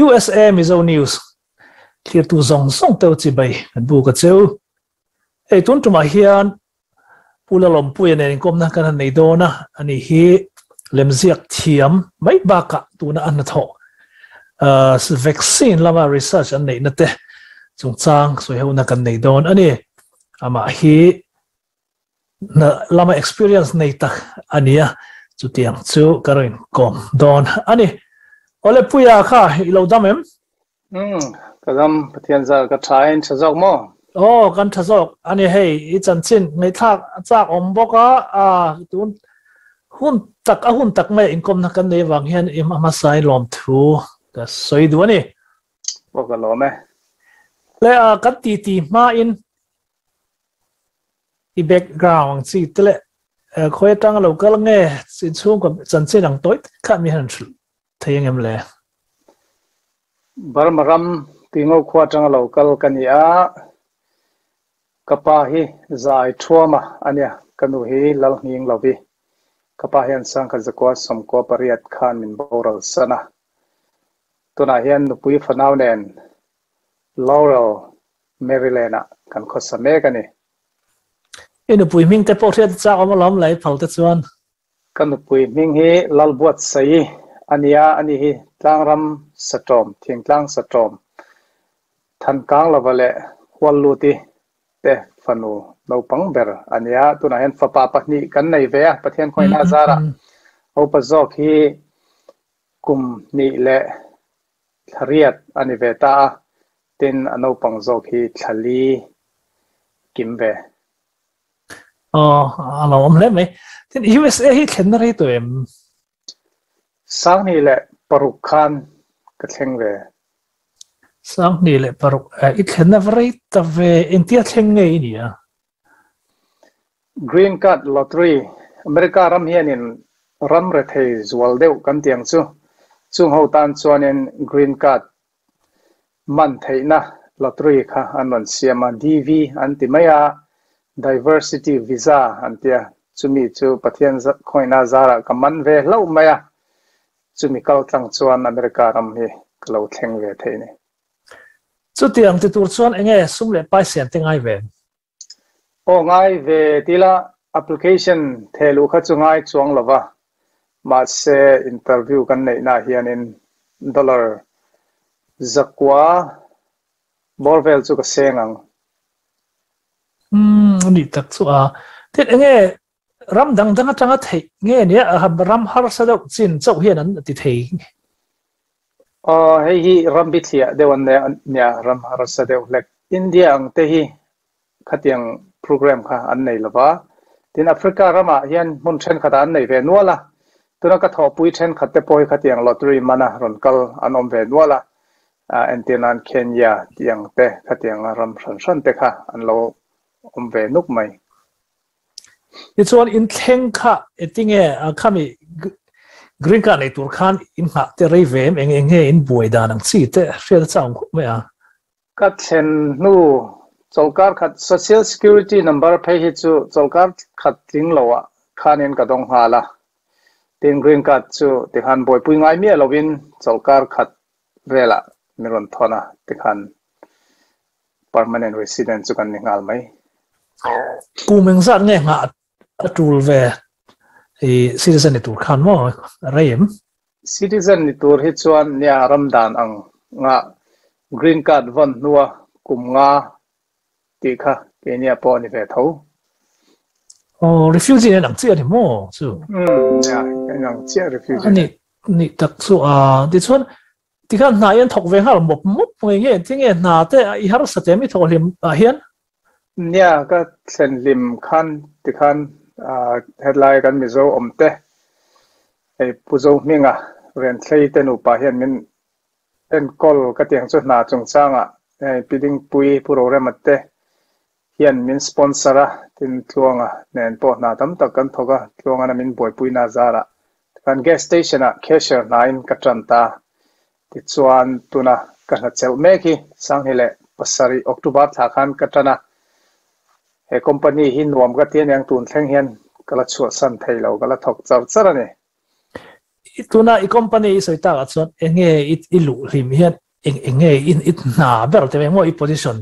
USA Mizo News thlirtu zawng zawng teu chibai kan buk a cheu. Hei tun tumah hian Pu Lalawmpuia nen inkawmna kan han nei dawn a, ani hi lemziak thiam mai bakah tuna a hnathawh vaccine lama research an neihna te chungchang sawihona kan nei dawn a ni. Amah hi lama experience nei tak a ni a, chutiang chu ka rawn inkawm dawn a ni. Awle Puia kha i lo dam em? Umm, ka dam, Pathian zar ka tha in tha zawk maw? Aw, kan tha zawk a ni hei, i chanchin ngaihthlak a chak awm bawk a, a tun hun tak a hun tak mai inkawmna kan nei avang hian i hmasa in lawmthu ka sawi duh a ni. Aw, ka lawm e. Le a, kan titi hmain i background ang chi te leh khawi atanga lo kal nge inchhungkaw chanchin ang tawi tak kha mi han hrilh thei ang em le? Burma ram Tuingo khua atanga lo kal ka ni a, ka pa hi Zai Thuama a nia, ka nu hi Lalnghing Lovi. Ka pa hian Sangkhat Zakua Sawmkua pariat khan min boral san a. Tunah hian nupui fanau nen Laurel, Maryland ah kan khawsa mek a ni. I nupui hming te pawh hriat a chak awm alawm le i phal te chuan. Ka nupui hming hi Lalbuatsaii a nia, ani hi Tlangram Satawm, Thingtlang Satawm, Thankanglova leh Hualluti te fanu naupang ber a nia. Tunah hian fapa pahnih kan nei ve a, Pathian khawngaihna a zarah upa zawk hi kum hnih leh thla riat a ni ve ta a, tin a naupang zawk hi thla li kim ve. Aw, a lo awm hle mai. Tin, USA hi thlenna rei tawh em? Sanghnih leh paruk khan ka thleng ve. Sanghnih leh paruk, i thlenna va rei ta ve, engtia thleng nge i nih a? Green Card Lottery, America ram hianin ram rethei zual deuh kan ti ang chu. Chung ho tan chuanin Green Card Man theihna lottery kha an rawn siam a, DV an ti mai a, Diversity Visa an ti a, chumi chu Pathian khawihna zarah ka man ve hlauh mai a, chumi kal tlang chuan America ram hi ka lo thleng ve thei ni. Chutiang ti tur chuan enge sum leh pai siam te ngai ve? Aw ngai ve tila application thehluh kha chu ngai chuang lova, mahse interview kan neihna ah hianin dollar zakua bawr vel chu ka seng ang. Umm anih tak chu a. Tin enge ram dang dang atanga theih nge nia ram harsa deuh chin chauh hian an ti thei. Aw hei hi ram bithliah deuh an nia ram harsa deuh hlek. India ang te hi khatiang program kha an nei lova. Tin Africa ramah hian hmun thenkhatah an nei ve nual a. Tuna ka thawhpui thenkhat te pawh hi khatiang lottery mana rawn kal an awm ve nual a. Entir nan Kenya tih ang te khatiang ram hran hran te kha an lo awm ve nuk mai. Tichuan in thleng kha engtinge khami green card nei tur khan in nghah te rei ve em eng eng nge in buai dan ang chi te hriat a chang khawp mai a. Ka thlen hnu chawlhkar khat Social Security number phei hi chu chawlhkar khat tling lo ah khanin ka dawng nghal a, tin green card chu tikhan buaipui ngai miah lovin chawlhkar khat velah min rawn thawn a tikhan Permanent resident chu kan ni nghal mai. Kum engzat nge nghah a tul ve i citizen ni tur khan maw rei em? Citizen ni tur hi chuan nia ram dan ang nga green card vawn hnua kum nga tih kha keini ah pawh a ni ve tho. Aw refugee nen ang chiah a ni maw chu? Umm nia eng ang chiah refugee. A nih nih tak chu a tichuan Tikhan hna hi an thawk ve nghal mawp mawp nge nge tinge hna te i harsa te mi thawk hlim ah hian? Nia ka thlen hlim khan tikhan hetlai kan Mizo awm te hei Pu Zohminga Renthlei te nupa hian min enkawl ka tiang chu hna chungchangah hei Pi Dingpui Pu Rorema te hian min sponsor a, tin Tluanga nen pawh hna tam tak kan thawk a, Tluangana min buaipuina zarah kan gas station ah cashier hnain ka tan ta. Tichuan tuna ka hna chelh mek hi Sanghi leh pasarih October thla khan ka tan a, he company hi nuam ka ti aniang tun thleng hian ka la chhuahsan thei lo, ka la thawk char char a ni. Tuna i company i sawi takah chuan enge i luh hlim hian eng enge i hna ber te emaw i position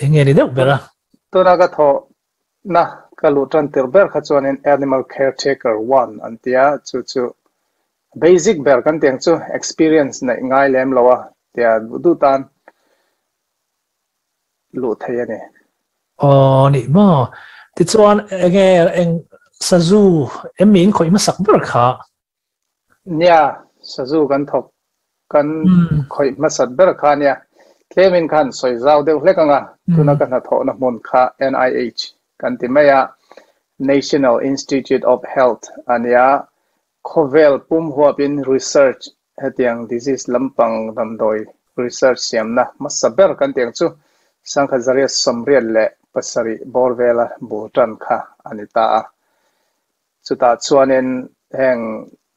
enge ni deuh ber a? Tuna ka thawh na ka luh tan tir ber kha chuanin Animal Caretaker One an tia, chu chu basic ber kan tiang chu experience neih ngai lem lo a tia duh duh tan luh thei a ni. Aw nih maw? Tichuan enge eng sazu em mi in khawih hmasak ber kha? Nia, sazu kan thawk kan khawih hmasat ber kha nia. Tlemin khan sawi zau deuh hlek ang a, tuna ka hnathawhna hmun kha NIH kan ti mai a, National Institute of Health a nia, khawvel pum huapin research Hetiang disease lampang damdawi research siamna hmasa ber kan tih ang chu Sangkhat Zariat 87 bawr vela bul tan kha a ni ta a. Chutah chuanin heng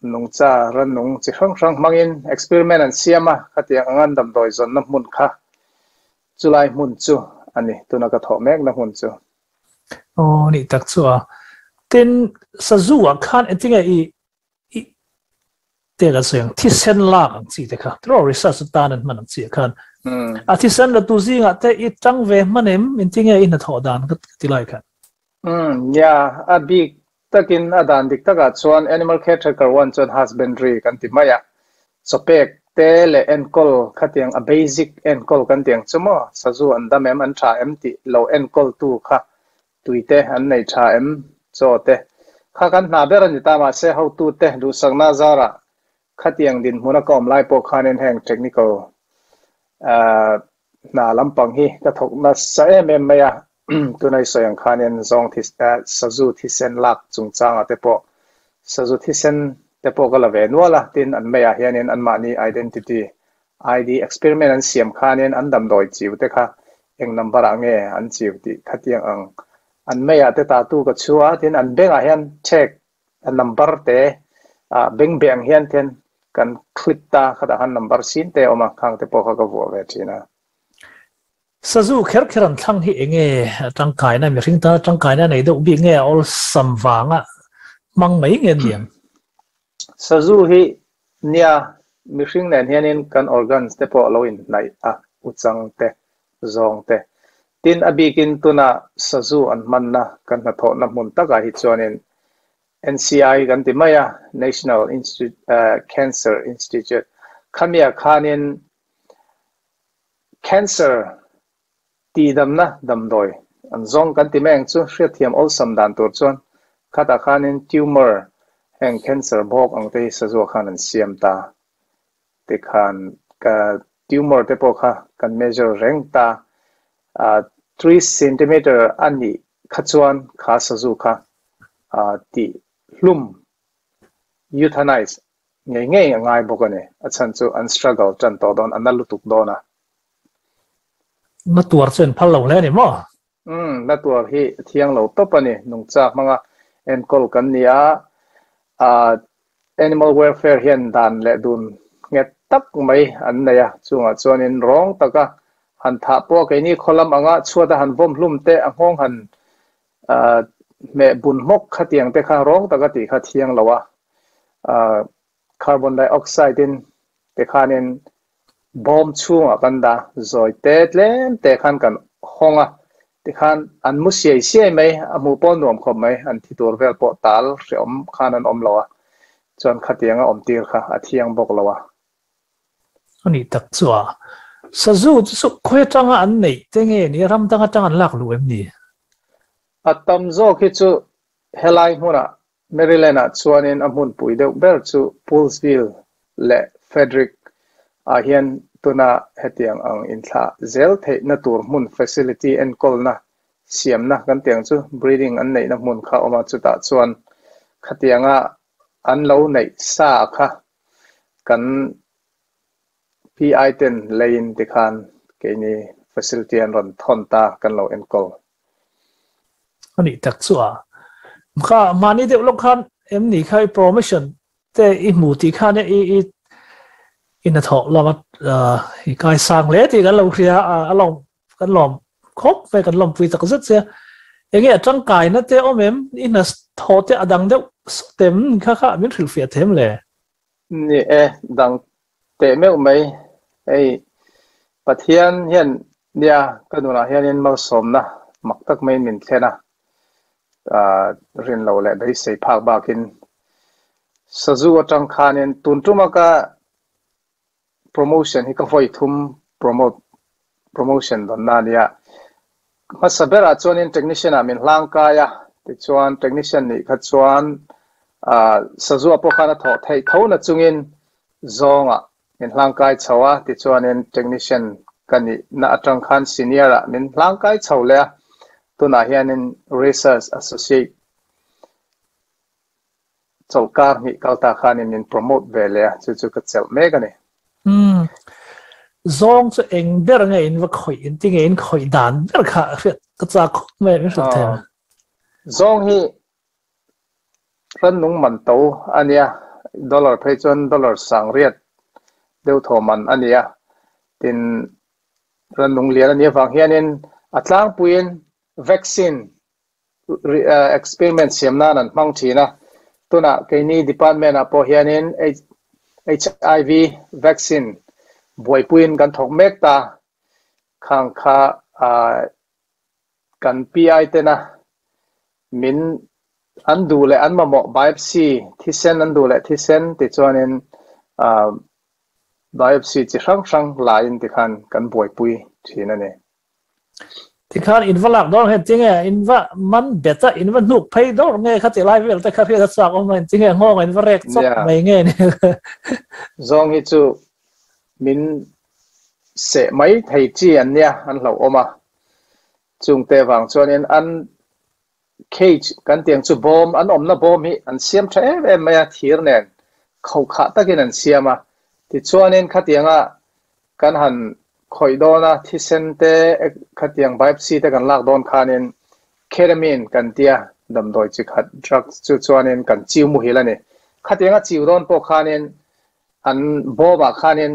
nungcha rannung chi hrang hrang hmangin experiment an siam a, khatiang anga an damdawi zawnna hmun kha chulai hmun chu a ni, tuna ka thawh mekna hmun chu. Aw nih tak chu a. Tin, sazu ah khan engtinge i I te kan sawi ang thisen lak ang chi te kha tiraw research atan an hman ang chi ah khan a thisen la tu zingah te i tang ve hman em engtinge i hnathawh dan ka ti lai khan. Umm nia a bik takin a dan dik takah chuan animal caretaker one chuan husbandry kan ti mai a chawpek te leh enkawl khatiang a basic enkawl kan ti ang chu maw sazu an dam em an tha em tih lo enkawl tu kha Tuite an nei tha em? Chaw te. Kha kan hna ber a ni ta mahse hotute duhsakna zarah khatiang dinhmuna ka awm lai pawh khanin heng technical hna lampang hi ka thawk nasa em em mai a, tuna i sawi ang khanin zawng sazu thisen lak chungchangah te pawh sazu thisen te pawh ka la ve nual a, tin an meiah hianin anmahni identity ID experiment an siam khanin an damdawi chiu te kha eng number ah nge an chiu tih khatiang ang an meiah te tatu ka chhu a, tin an bengah hian check a number te ah beng beh ang hian ten kan clip ta khatah khan number sin te a awm a, khang te pawh kha ka vuah ve thin a. Sazu kher kher an thlang hi enge tangkaina mihring tana tangkaina nei deuh bik nge a awlsam vanga hmang mai nge niang? Sazu hi nia mihring nen hianin kan organs te pawh a lo inhnaih a, uchang te, zawng te. Tin, a bikin tuna sazu an hmanna kan hnathawhna hmun takah hi chuanin NCI kan ti mai a, National Institute Cancer Institute, khamiah khanin cancer Tihdamna damdawi an zawng kan ti mai ang chu hriatthiam awlsam dan tur chuan khatah khanin tumor heng cancer bawk ang te hi sazuah khan an siam ta tikhan ka tumor te pawh kha kan measure reng ta 3 centimeter a nih kha chuan kha sazu kha tih hlum euthanize ngei ngei a ngai bawk a ni a chhan chu an struggle tan tawh dawn a na lutuk dawn a. Na tuar chu an phal lo hle a ni maw? Umm, na tuar hi a thiang lo tawp a ni. Nungcha hmanga enkawl kan ni a, ah animal welfare hian dan leh dun nghet tak mai an nei a, chungah chuanin rawng taka han thah pawh keini khaw lam anga chhuata han vawm hlum te a nghawng han ah hmeh bun hmawk khatiang te kha rawng taka tih kha thiang lo a, ah carbon dioxide in te khanin bawm chhungah kan dah zawi te tlem te khan kan hawng a, tikhan an mu siai siai mai, a hmuh pawh nuam khawp mai, an thi tur vel pawh tal hrehawm khan an awm lo a, chuan khatiang a awm tir kha a thiang bawk lo a. A nih tak chu a, sazu chu chu khawi atanga an neih te nge ni a, ram dang atanga an lak luh em ni? A tam zawk hi chu helai hmunah Maryland-ah chuanin a hmunpui deuh ber chu Poolesville leh Frederick ah hian tuna hetiang ang inthlah zel theihna tur hmun facility enkawlna siamna kan tih ang chu breeding an neihna hmun kha a awm a, chutah chuan khatianga an lo neih sa kha kan PI ten leiin tikhan keini facility an rawn thawn ta kan lo enkawl. A nih tak chu a. Kha mahni deuh lawk khan em ni kha i promotion te i hmu tih khan i i i hnathawh lama i kaisang hle tih kan lo hria a, a lawm kan lawm khawp mai kan lawmpui tak zet che. Enge a tangkaina te awm em? I hna thaw te a dang deuh sawt em? Kha kha min hrilhfiah them le. Ni e, dang teh meuh mai. Hei Pathian hian nia ka nunah hianin malsawmna mak tak maiin min thlen a, rin loh leh beisei phak bakin sazu atang khanin tun tuma ka promotion hi ka vawi thum promote promotion dawnna a nia. Hmasa berah chuanin technician ah min hlang kai a, tichuan technician nih kha chuan ah sazua pawh khan a thawh theih tho na chungin zawngah min hlang kai chho a, tichuanin technician ka nih na atang khan senior ah min hlang kai chho leh a, tunah hianin research associate Chawlhkar hnih kal ta khanin min promote ve leh a, chu chu ka chelh mek a ni. Umm. Zawng chu eng ber nge in va khawih, in ti nge in khawih dan ber kha hriat ka chak khawp mai min hrilh thei. Zawng hi rannung man to a nia, dollar phei chuan dollar sangriat deuh thaw man a nia. Tin, rannung lian a nih avang hianin a tlangpuiin vaccine experiment siam nan an hmang thin a, tunah keini department ah pawh hianin HIV vaccine buaipuiin kan thawk mek ta, khang kha kan PI tena min an duh leh an mamawh biopsy thisen an duh leh thisen tichuanin biopsy chi hrang hrang laiin tikhan kan buaipui thin a ni. Tikhan in va lak dawr nge tinge in va man bet a in va hnuk phei dawr nge kha ti lai vel te kha hriat a chak awm a tinge nghawng in va rek chawp mai nge ni. Zawng hi chu min seh mai thei chi an nia an hlauh awm a, chungte vang chuanin an cage kan tiang chu bawm an awmna bawm hi an siam tha em em mai a thir nen khaukhah takin an siam a, tichuanin khatianga kan han khawih dawn a, thisen te khatiang biopsy te kan lak dawn khanin ketamine kan tia damdawi chi khat drugs chu chuanin kan chiu muhil a ni. Khatianga chiu dawn pawh khanin an bawmah khanin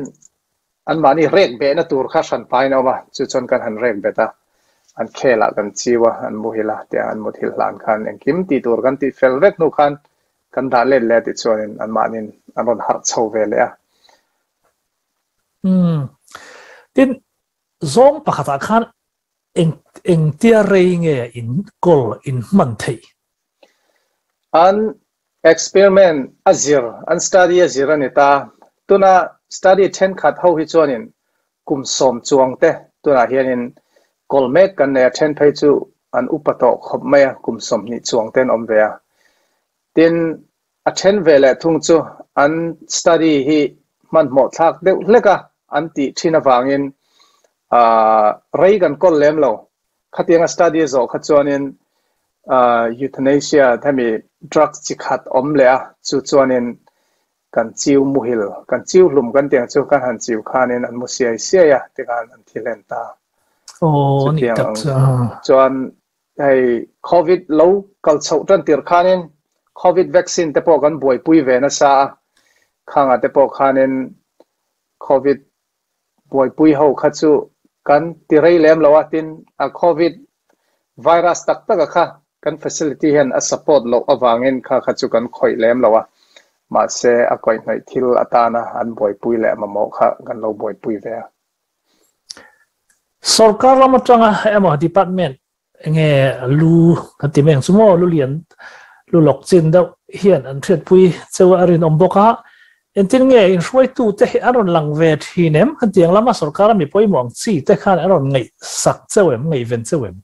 anmahni rek behna tur kha hran pahin a awm a, chu chuan kan han rek bet a, an khelah kan chiu a, an muhil a, tiang an muthilh hlan khan engkim tih tur kan tih fel vek hnu khan kan dah let leh a tih chuanin anmahnin an rawn harh chho ve leh a. Umm. Tin, zawng pakhatah khan eng engtia rei nge in kawl in hman theih? An experiment a zir, an study a zir a ni ta. Tuna study thenkhat ho hi chuanin kum sawm chuang te tunah hianin kawl mek kan nei a, then phei chu an upa tawh khawp mai a, kum 20 chuang te an awm ve a. Tin, A then ve leh thung chu an study hi hmanhmawh thlak deuh hlek a an tih thin avangin rei kan kawl lem lo. Khatianga study a zawh kha chuanin euthanasia hemi drugs chi khat awm leh a, chu chuanin kan chiu muhil, kan chiu hlum kan tih ang chu kan han chiu khanin an mu siai siai a tikhan an thi hlen ta. Chutiang ang chuan Hei Covid lo kal chhoh tan tir khanin Covid vaccine te pawh kan buaipui ve nasa a, khangah te pawh khanin Covid buaipui ho kha chu kan ti rei lem lo a, tin a Covid virus tak tak a kha kan facility hian a support loh avangin kha kha chu kan khawih lem lo a, mahse a kaihhnawih thil atana an buaipui leh mamawh kha kan lo buaipui ve a. Sorkar lam atanga emaw department enge lu kan ti mai ang chu maw lu lian lu lawk chin deuh hian an hriatpui cheu a rinawm bawk a, engtin nge inhruaitu te hi an rawn lang ve thin em? Kan tiang lama sorkar a mi pawimawh ang chi te khan an rawn ngaihsak cheu em, ngaihven cheu em?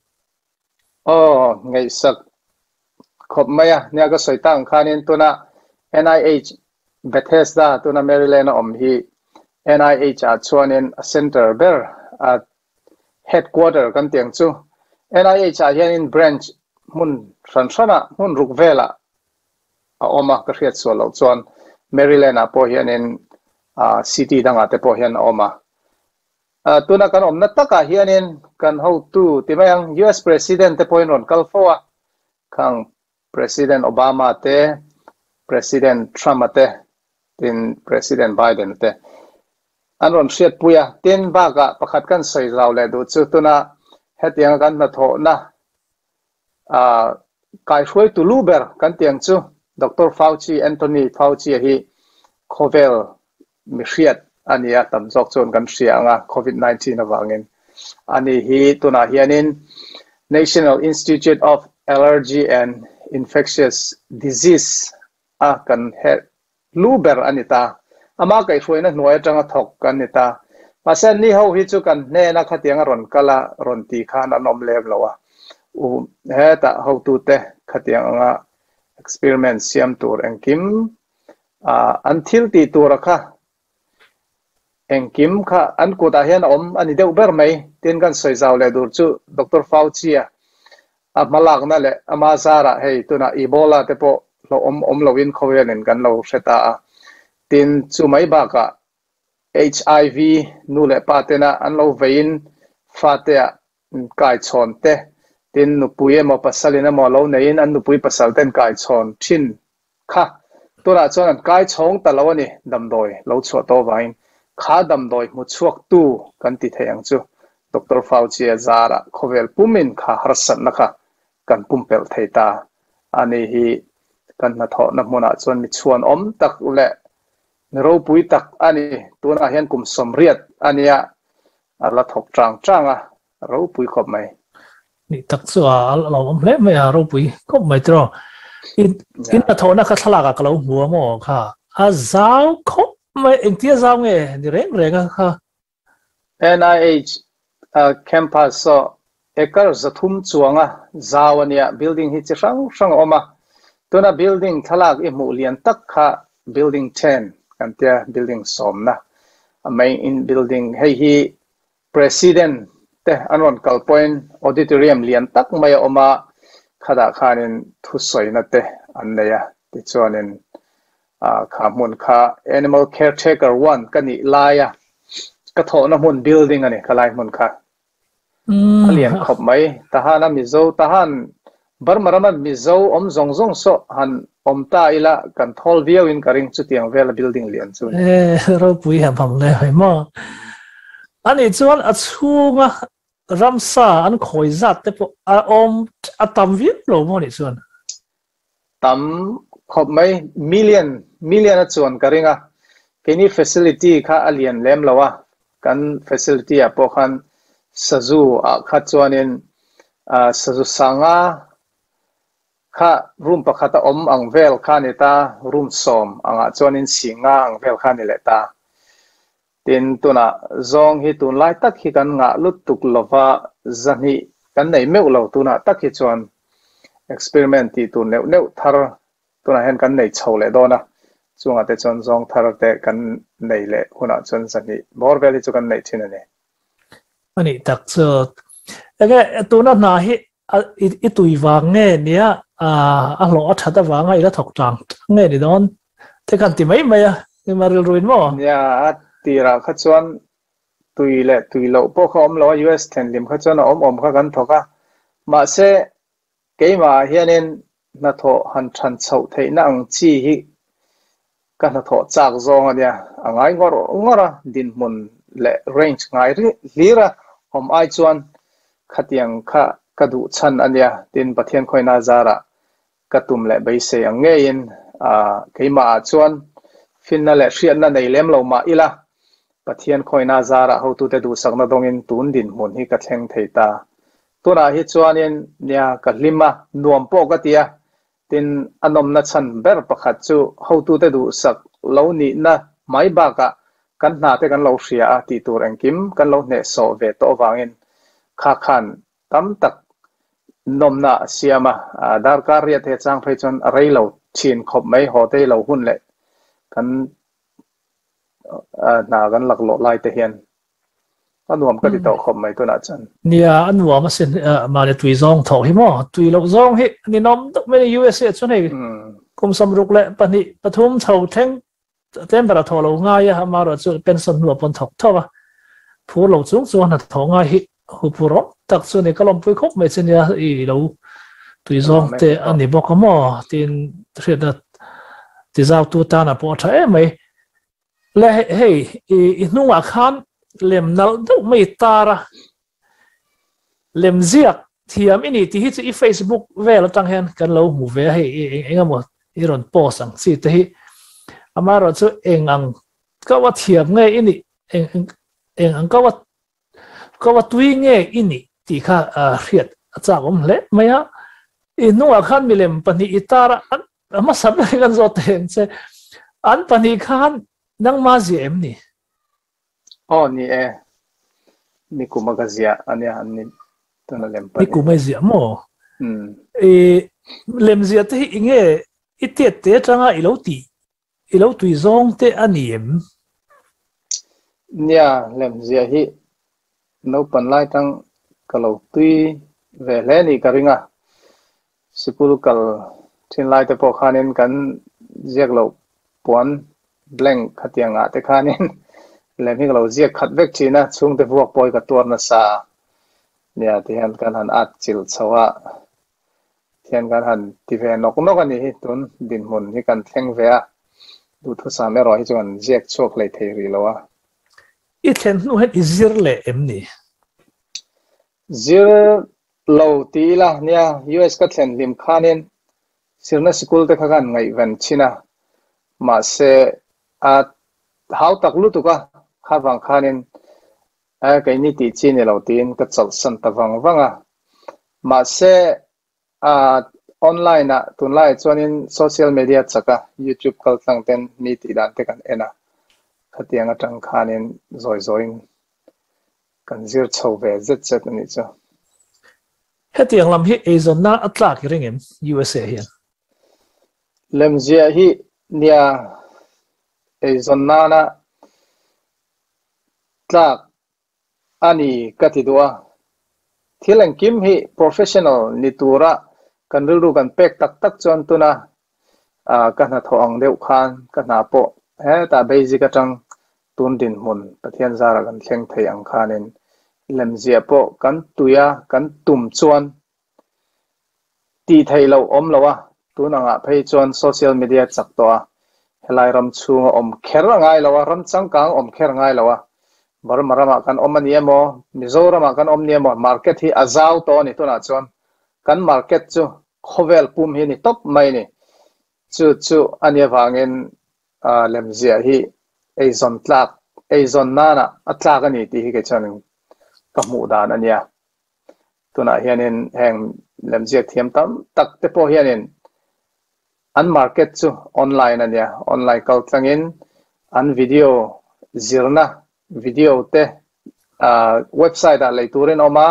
Aw, ngaihsak khawp mai a, nia ka sawi tak ang khanin tuna NIH Bethesda tuna Maryland a awm hi NIH ah chuanin a center ber a headquarter kan tih ang chu. NIH ah hianin branch hmun hran hranah hmun ruk velah a awm a, ka hriat sual loh chuan Maryland ah pawh hianin city dangah te pawh hian a awm a. Tuna kan awmna takah hianin kan hotu ti mai ang US President te pawhin rawn kal fo a, khang President Obama te, President Trump-a te, tin President Biden-a te an rawn hriatpui a. Tin, bakah pakhat kan sawi zau leh duh chu tuna hetianga kan hnathawhna. Kai hruai tu lu ber kan tiang chu Doctor Fauci, Anthony Fauci a hi khawvel mihriat a ni a, tam zawk chuan kan hria ang a, Covid 19 avangin. Ani hi tunah hianin National Institute of Allergy and Infectious Disease a kan he lu ber a ni ta. Ama kaihhruaina hnuai atanga thawk kan ni ta. Mahse anni ho hi chu kan hnena khatiang a rawn kal a, rawn ti khan an awm lem lo a. U hetah hotute khatiang anga experiment siam tur engkim an thil tih tura kha engkim kha an kutah hian a awm a ni deuh ber mai. Tin kan sawi zau leh dur chu Doctor Fauci-a a hmalakna leh ama zarah hei tunah Ebola te pawh hlauhawm awm loin khawvelin kan lo hre ta a. Tin chu mai bakah HIV nu leh pa tena an lo veiin fatea kaichhawn te, tin nupui emaw pasalin emaw lo neiin an nupui pasal ten kaichhawn thin kha tunah chuan an kaichhawng ta lo a ni, damdawi lo chhuah tawh vangin kha damdawi hmu chhuaktu kan ti thei ang chu Doctor Fauci-a zarah khawvel pumin kha harsatna kha kan pumpelh thei ta a ni hi kan hnathawhna hmunah chuan mi chhuanawm tak leh mi ropui tak a ni, tunah hian kum 80 a nia A la thawk chang chang a, ropui khawp mai. Ni tak chu a lo awm hle mai a, ropui khawp mai tiraw. In in hnathawhna kha thlalak ah ka lo hmu a maw kha, a zau khawp mai, engtia zau nge ni reng reng a kha? NIH campus saw acre 300 chuanga zau a nia, building hi chi hrang hrang a awm a, tuna building thlalak i hmuh lian tak kha building 10 kan tia building sawmna a main in building hei hi president te an rawn kal pawhin auditorium lian tak mai a awm a, khatah khanin thusawina te an nei a, tichuanin kha hmun kha animal caretaker 1 ka nih laia ka thawhna hmun building a ni khalai hmun kha. A lian khawp mai. Tahan a Mizo, Tahan Burma rama Mizo awm zawng zawng saw han awm ta ila kan thawl viau in ka ring chutiang vela building lian chu ni. E, ropui ham ham le hoi maw. Ani chuan a chhunga ramsa an khawi zat te pawh a awm a tam viau lo maw ni chuan? Tam khawp mai, million, million a chuan ka ring a, keini facility kha a lian lem lo a, kan facility ah pawh khan sazu ah kha chuanin sazu sanga kha room pakhat a awm ang vel kha a ni ta, room 10 angah chuanin singa ang vel kha a ni leh ta. Tin, tunah zawng hi tunlai tak hi kan ngah lutuk lova 200 kan nei meuh lo tunah tak hi chuan experiment tih tur neuh neuh thar tunah hian kan nei chho leh dawn a, chungah te chuan zawng thar te kan nei leh hunah chuan 200 bawr vel hi chu kan neih thin a ni. A nih tak chu. Enge tuna hna hi i tui vang nge nia a hlawh a that avanga i la thawk tang nge ni dawn te kan ti mai mai a ni ma rilruin maw? Nia, a tirah kha chuan tui leh tui loh pawh kha awm lo a, US thlenhlim kha chuan a awm awm kha kan thawk a, mahse keimah ah hianin hnathawh han than chhoh theihna ang chi hi ka hnathawh chak zawng a nia, a ngai ngawr ngawr a, dinhmun leh range ngai hlir a awm ai chuan khatiang kha ka duh chhan a nia, tin Pathian khawina zarah ka tum leh beisei ang ngeiin keimah ah chuan finna leh hriatna nei lem lo mah ila Pathian khawina zarah hotute duhsakna dawngin tun dinhmun hi ka thleng thei ta. Tunah hi chuanin nia ka hlim a, nuam pawh ka ti a, tin a nawmna chhan ber pakhat chu hotute duhsak lo nihna mai bakah kan hna te kan lo hria a tih tur engkim kan lo hnehsawh ve tawh avangin kha khan tam tak nawmna a siam a, darkar riat he chang phei chuan a rei lo thin khawp mai, haw te lo hun leh kan hna kan laklawh lai te hian a nuam ka ti tawh khawp mai tunah chuan. Nia, a nuam asin mahni tui zawng thawh hi maw, tui loh zawng hi a ninawm deuh mai a ni USA chuan hei kum 62 3 chho thleng tlem berah thawh lo ngai a, amaherawhchu chu pension hnuah pawn thawk thawk a, phur lo chung chuan hna thawh ngai hi huphur awm tak chu a ni, ka lawmpui khawp mai che nia i lo tui zawng te a ni bawk a maw tiin hriatna tizautu tanah pawh a tha em mai. Le hei i hnungah khan lem nalh deuh mai tar a, lem ziak. Thiam i ni tih hi chu i Facebook vel atang hian kan lo hmu ve a, hei eng emaw i rawn post ang chi te hi. Amaherawhchu eng ang kau a thiam nge i nih, eng eng ang kau a kau a tui nge i nih tih kha hriat a chak awm hle mai a. I hnungah khan milem pahnih i tar a, an hmasa ber hi kan zawt thei ang che. An pahnih khan nangma zia em ni? Aw ni e, ni kum a ka ziah a nia an ni tuna lem pahnih. Ni kum a i ziah maw? I lem ziah te hi i nge i tiat te atanga i lo tih i lo tui zawng te a ni em? Nia, lem ziah hi naupan lai tang ka lo tui ve hle nih ka ring a, Sikul kal thin lai te pawh khanin kan ziak loh puan blank khatiang ah te khanin lem hi ka lo ziak khat vek thin a, chhungte vuak pawh hi ka tuar nasa a. Nia tihian kan han at chilh chho a, thian kan han ti ve nawk nawk a nih hi, tun dinhmun hi kan thleng ve a, duhthusam erawh hi chuan ziak chhuak hlei thei rih lo a. I thlen hnu hian i zir leh em ni? Zir lo ti ila nia US ka thlen hlim khanin sirna sikul te kha khan ngaihven thin a, mahse a hau tak lutuk a, kha vang khanin e keini tih chi ni lo tiin ka chawlhsan ta vang vang a, mahse a online ah tunlaiah chuanin social media chak a YouTube kal tlang ten mi tih dan te kan en a, khatiang atang khanin zawi zawiin Kan zir chho ve zet zet a nih chu. Hetiang lam hi eizawnna a tlak i ring em USA hian? Lemziah hi nia eizawn nana tlak a ni ka ti duh a. Thil engkim hi professional ni tura kan rilru kan pek tak tak chuan tuna ka hnathawh ang deuh khan ka hna pawh hetah basic atang Tun dinhmun Pathian zara kan thleng thei ang khanin lemziah pawh kan tui a, kan tum chuan tih theih loh awm lo a, tun angah phei chuan social media chak tawh a, helai ram chhunga awm kher a ngai lo a, ram changkang awm kher a ngai lo a, Burma ramah kan awm a ni emaw, Mizoramah kan awm ni emaw, market hi a zau tawh a ni tunah chuan kan market chu khawvel pum hi a ni tawp mai a ni. Chu chu a nih avangin lemziah hi eizawn tlak, eizawn nana a tlak a ni tih hi kei chuan ka hmuh dan a nia. Tunah hianin heng lemziak thiam tam tak te pawh hianin an market chu online a nia, online kal tlangin an video zirna video te website ah lei turin a awm a,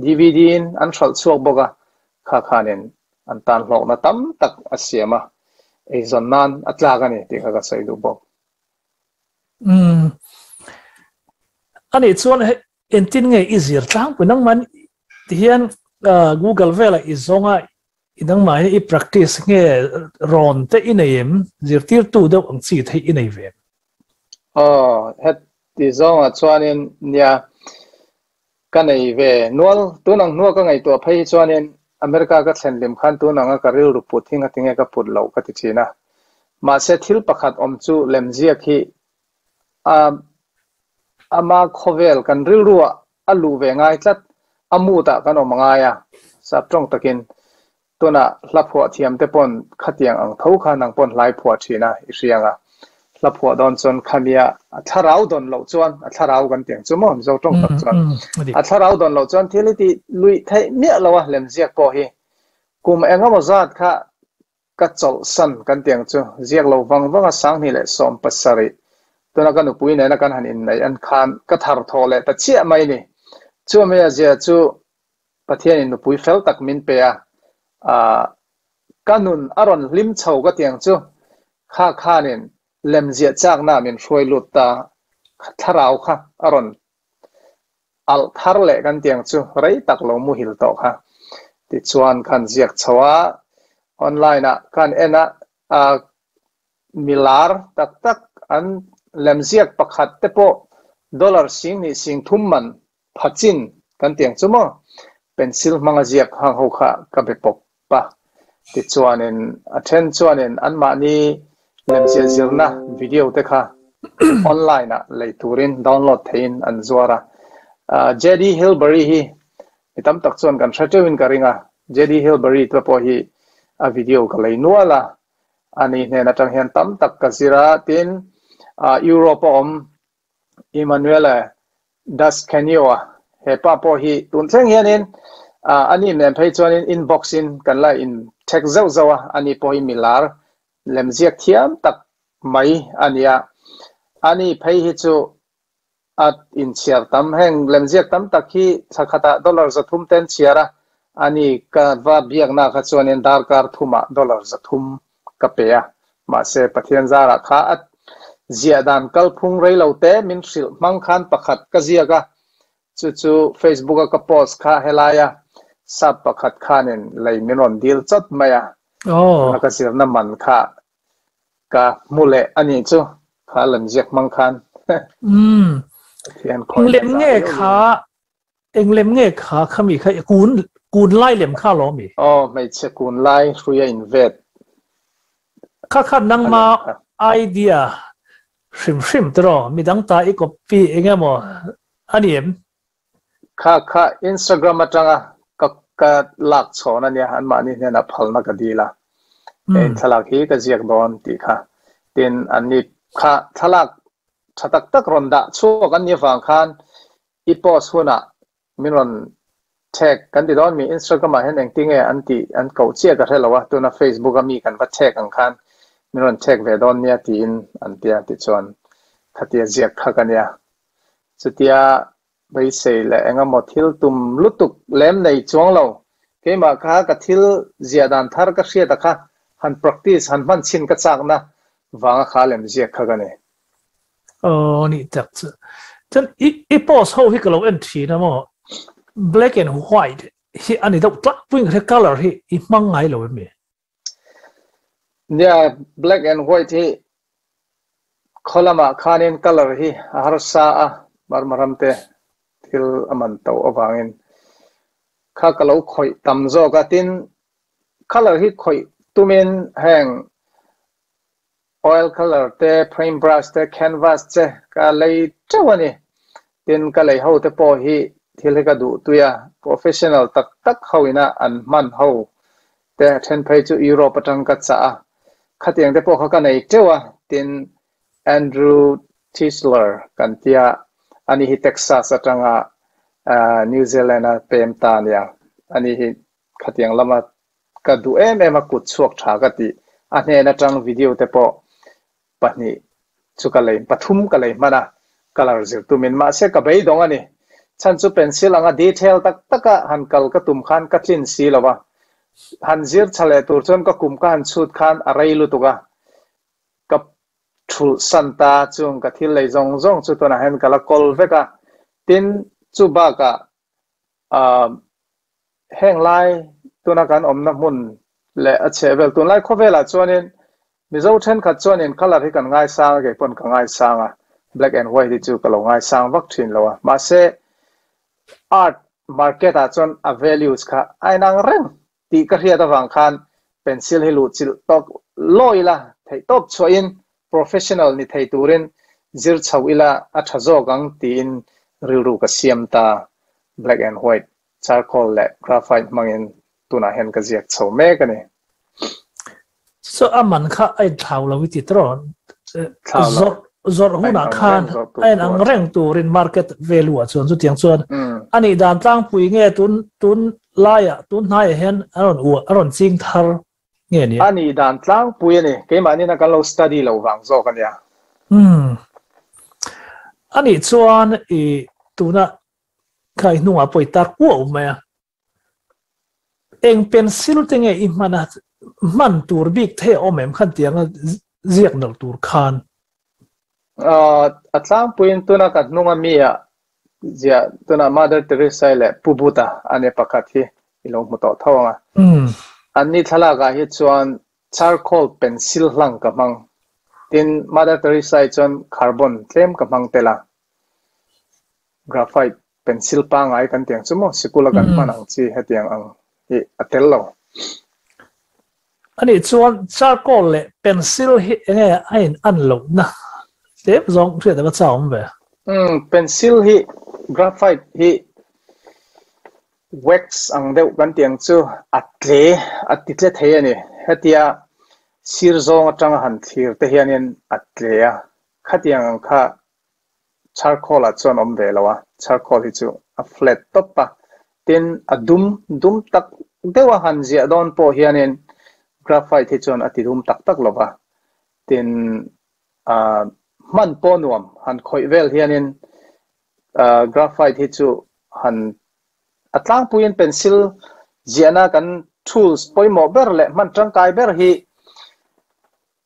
dvd in an hralh chhuak bawk a, kha khanin an tan hlawkna tam tak a siam a, eizawn nan a tlak a ni tih kha ka sawi duh bawk. Umm. Anih chuan entin nge i zir tlangpui nangman tihian Google velah i zawng a, i nangmah hian i practice nge rawn te i nei em? Zirtirtu deuh ang chi te hi i nei ve em? Aw, heti zawngah chuanin nia ka nei ve nual. Tun ang hnua ka ngaihtuah phei hi chuanin America ka thlen hlim khan tun anga ka rilru put hi ngatinge ka put loh ka ti thin a. Mahse thil pakhat awm chu lemziak hi a ama khawvel kan rilruah a luh ve ngai tlat, a mood ah kan awm ngai a, sap tawng takin Tunah hla phuah thiam te pawn khatiang ang tho kha nang pawn hlai phuah thin a i hriang a, hla phuah dawn chuan khamia a thlarau dawn loh chuan a thlarau kan tiang chu maw Mizo tawng tak chuan a thlarau dawn loh chuan thil hi tih luih theih miah lo a lemziak pawh hi kum eng emaw zat kha ka chawlhsan kan tiang chu ziak lo vang vang a 2017 tuna ka nupui nena kan han inneih an khan ka thar thawh leh ta chiah mai ni chu mi a zia chu Pathianin nupui fel tak min pe a, aah ka nun a rawn hlim chho ka tiang chu kha khanin lemziah chakna min hruai lut ta, thlarau kha a rawn alh thar leh kan tiang chu rei tak lo muhil tawh kha. Tichuan khan ziak chho a, online ah khan en a, aah milar tak tak an lemziak pakhat te pawh dollar 2000 3000 man Phachin kan tiang chu maw? Pencil hmanga ziak hang ho kha ka be pawp a. Tichuanin a then chuanin anmahni lemziah zirna video te kha online ah lei turin download theihin an zuar a. JD Hilbury hi Mi tam tak chuan kan hre teuhin ka ring a, JD Hilbury te pawh hi a video ka lei nual a, ani hnen atang hian tam tak ka zir a, tin Europe a awm Emanuele Dascanio a, he pa pawh hi tun thleng hianin ani nen phei chuanin inbox in kan la in tag zauh zauh a, ani pawh hi milar lemziak thiam tak mai a ni a, ani phei hi chu a inchhiar tam. Heng lemziak tam tak hi thla khatah dollar 300 ten chhiar a, ani ka va biakna kha chuanin darkar thumah dollar 300 ka pe a. Mahse Pathian zarah kha a ziah dan kalphung rei lo te min hrilh hmang khan pakhat ka ziak a, chu chu Facebook a ka post kha helaia sap pakhat khanin lei min rawn dil chawt mai a. Tuna ka zirna man kha ka hmu leh a nih chu kha lemziak hmang khan. Pathian khawi Eng lem nge kha eng lem nge kha khami kha kun kun lai lem kha lo mi? Aw hmeichhe kun lai hruia in vet. Kha kha nangma idea hrim hrim tiraw midang ta i copy engemaw a ni em? Kha kha Instagram atanga ka ka lak chhawn a nia, anmahni hnenah phalna ka dil a, hei thlalak hi ka ziak dawn tih kha. Tin, anni kha thlalak tha tak tak rawn dah chhuak an nih avang khan i post hunah min rawn tag kan ti dawn mi, Instagram ah hian engtinge an tih an koh chiah ka hre lo a, tuna Facebook a mi kan va tag ang khan min rawn tag ve dawn nia tiin an tia tichuan khatia ziak kha ka nia. Chutia beisei leh engemaw thil tum lutuk lem nei chuang lo, keimah kha ka thil ziah dan thar ka hriat a kha han practice, han hman chhin ka chakna vanga kha lem ziak kha ka ni. Aw nih tak chu. Chuan i i post ho hi ka lo en thin a maw, black and white hi a ni deuh tlangpuiin ka hria, colour hi i hmang ngai lo em mi? Nia, black and white hi khaw lamah khanin colour hi a harsa a, Burma ram te thil a man to avangin kha ka lo khawih tam zawk a, tin colour hi khawih tumin heng oil colour te, paint brush te, canvas te ka lei teuh a ni. Tin ka lei ho te pawh hi thil hi ka duh tui a, professional tak tak ho ina an hman ho te a then phei chu Europe atang ka chah a, khatiang te pawh kha ka nei teuh a, tin Andrew Tischler kan tia, ani hi Texas atanga New Zealand a pem ta ania, ani hi khatiang lama ka duh em em a, kut chhuak tha ka tih, a hnen atang video te pawh pahnih chu ka lei, pathum ka lei hman a, colour zir tumin mahse ka beidawng a ni. Chhan chu pencil anga detail tak taka han kal ka tum khan ka tlin si lo a, han zir tha leh tur chuan ka kum ka han chhut khan a rei lutuk a, ka thulh san ta chung ka thil lei zawng zawng chu tunah hian ka la kawl vek a, tin chu bakah ahh Heng lai tuna kan awmna hmun leh a chhehvel tunlai khawvelah chuanin Mizo thenkhat chuanin colour hi kan ngaisang a, kei pawn ka ngaisang a, black and white hi chu ka lo ngaisang vak thin lo a, mahse art market ah chuan a values kha a inang reng tih ka hriat avang khan pencil hi luhchilh tawk law ila theihtawp chhuahin professional ni thei turin zir chho ila a tha zawk ang tiin rilru ka siam ta black and white Charcoal leh graphite hmangin tunah hian ka ziak chho mek a ni. So a man kha a inthlau lo i ti tawh rawh. Thlau lo. Zawrh hunah khan a in ang reng turin market value ah chuan chutiang chuan a nih dan tlangpui nge tun tun laiah tun hnaiah hian a rawn uah a rawn ching thar nge nia. A nih dan tlangpui a ni. Keimahniin a kan lo study lo vang zawk a nia. A nih chuan i tuna Khai hnungah pawh i tar kuau mai a. Eng pencil te nge i hman a, hman tur bik thei a awm em khan tianga ziak nalh tur khan? A tlangpuiin tuna ka hnunga mi ah ziah tuna Mother Teresa leh Pu Buddha a nia pakhat hi i lo hmu tawh tho ang a. Anni thlalak ah hi chuan charcoal pencil hlang ka hmang. Tin, Mother Teresa hi chuan carbon tlem ka hmang tel a. Graphite pencil pangai kan tiang chu maw sikula kan hman ang chi hetiang ang hi a tel lo. A nih chuan charcoal leh pencil hi enge a in an lohna tlem zawng hriat a va chau awm ve. Umm pencil hi graphite hi. Wax ang deuh kan tih ang chu a tle, a ti tle thei a ni. Hetia sir zawng atanga han thlir te hianin a tle a, khatiang ang kha charcoal ah chuan awm ve lo a, charcoal hi chu a flat tawp a. Tin, a dum, dum tak deuha han ziah dawn pawh hianin graphite hi chuan a ti dum tak tak lo va. Tin, ah hman pawh nuam han khawih vel hianin Graphite hi chu han a tlangpuiin pencil ziahna kan tools pawimawh ber leh hman tangkai ber hi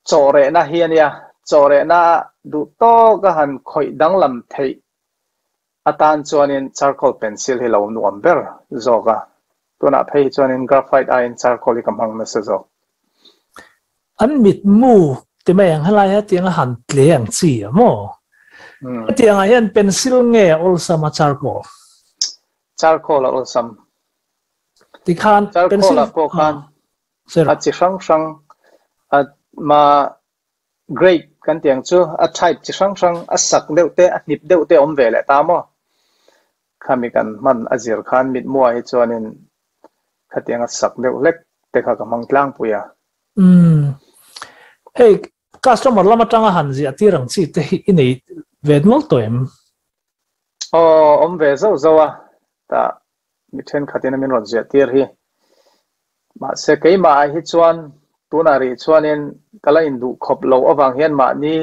chawhrehna hi a nia. Chawhrehna duh tawka han khawih danglam theih atan chuanin charcoal pencil hi lo nuam ber zawk a. Tunah phei hi chuanin graphite aiin charcoal hi ka hmang nasa zawk. An mitmu ti mai ang helai ah tiang a han tle ang chi a maw? Hetiang ah hian pencil nge a awlsam a charcoal? Charcoal a awlsam. Tikhan pencil ah pawh khan a chi hrang hrang a ma grade kan tih ang chu a type chi hrang hrang a sak deuh te a hnip deuh te a awm ve leh ta maw? Khami kan hman a zir khan mitmu ah hi chuanin Khatiang a sak deuh hlek te kha ka hmang tlangpui a. Umm. Hei customer lam atanga han ziah tir ang chi te hi i nei ve nual tawh em? Aw, awm ve zauh zauh a, tah mi thenkhatin a min rawn ziah tir hi. Mahse keimah ah hi chuan tunah rih chuanin ka la induh khawp loh avang hian mahni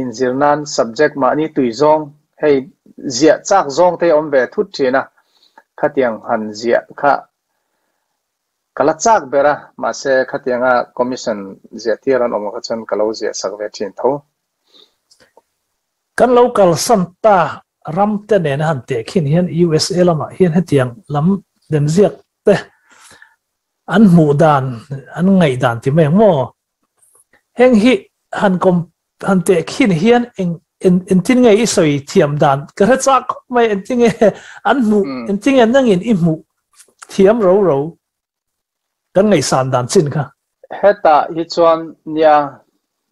inzir nan subject mahni tui zawng hei ziah chak zawng te awm ve thut thin a, khatiang han ziah kha ka la chak ber a, mahse khatianga commission ziah tir an awm kha chuan ka lo ziah sak ve thin tho. Kan lo kalsan ta ram te nena han teh khin hian USA lamah hian hetiang lam lemziak te an hmuh dan an ngaih dan ti mai ang maw? Heng hi han kawm han teh khin hian eng engtin nge i sawi thiam dan ka hre chak khawp mai engtin nge an hmuh engtin nge nangin i hmuh thiam ro ro kan ngaihsan dan chin kha. Hetah hi chuan nia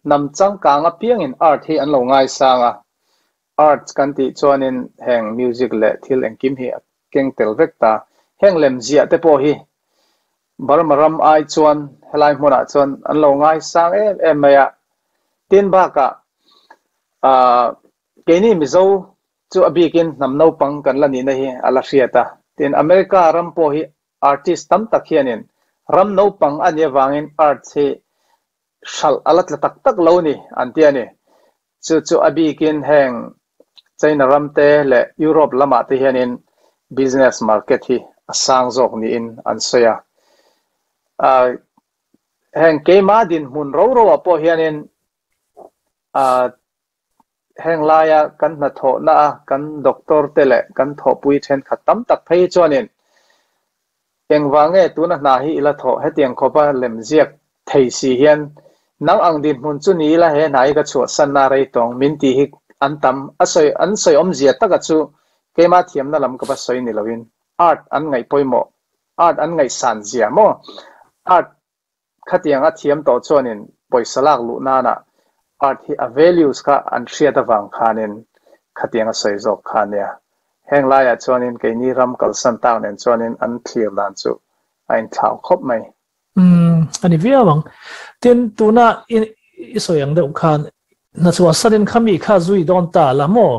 hnam changkang apiangin art hi an lo ngaisang a, art kan tih chuanin heng music leh thil engkim hi a keng tel vek ta. Heng lemziah te pawh hi Burma ram ai chuan helai hmunah chuan an lo ngaisang em em mai a. Tin bakah ah keini Mizo chu a bikin hnam naupang kan la nihna hi a la hriat a. Tin America ram pawh hi artist tam tak hianin ram naupang a nih avangin arts hi hralh a la tla tak tak lo ni an ti a ni. Chu chu a bikin heng China ram te leh Europe lamah te hianin business market hi a sang zawk niin an sawi a. Heng keima dinhmun ro ro ah pawh hianin heng laia kan hnathawhna a kan doctor te leh kan thawhpui thenkhat tam tak phei hi chuanin Engvang nge tuna hna hi i la thawh? Hetiang khawpa lem ziak thei si hian nang ang dinhmun chu ni ila he hna hi ka chhuahsanna rei tawng min tih hi an tam. A sawi an sawi awmzia taka chu keimah thiamna lam ka va sawi ni loin art an ngaih pawimawh, art an ngaihsan zia maw? Art Khatiang a thiam tawh chuanin pawisa lak luh nana art hi a values kha an hriat avang khanin khatiang a sawi zawk kha ania. Heng laiah chuanin keini ram kalsan tak nen chuanin an thlir dan chu a inthlau khawp mai. Umm, a ni viau ang. Tin, tuna i i sawi ang deuh khan hnachuahsanin kha mi kha zui dawn ta la maw?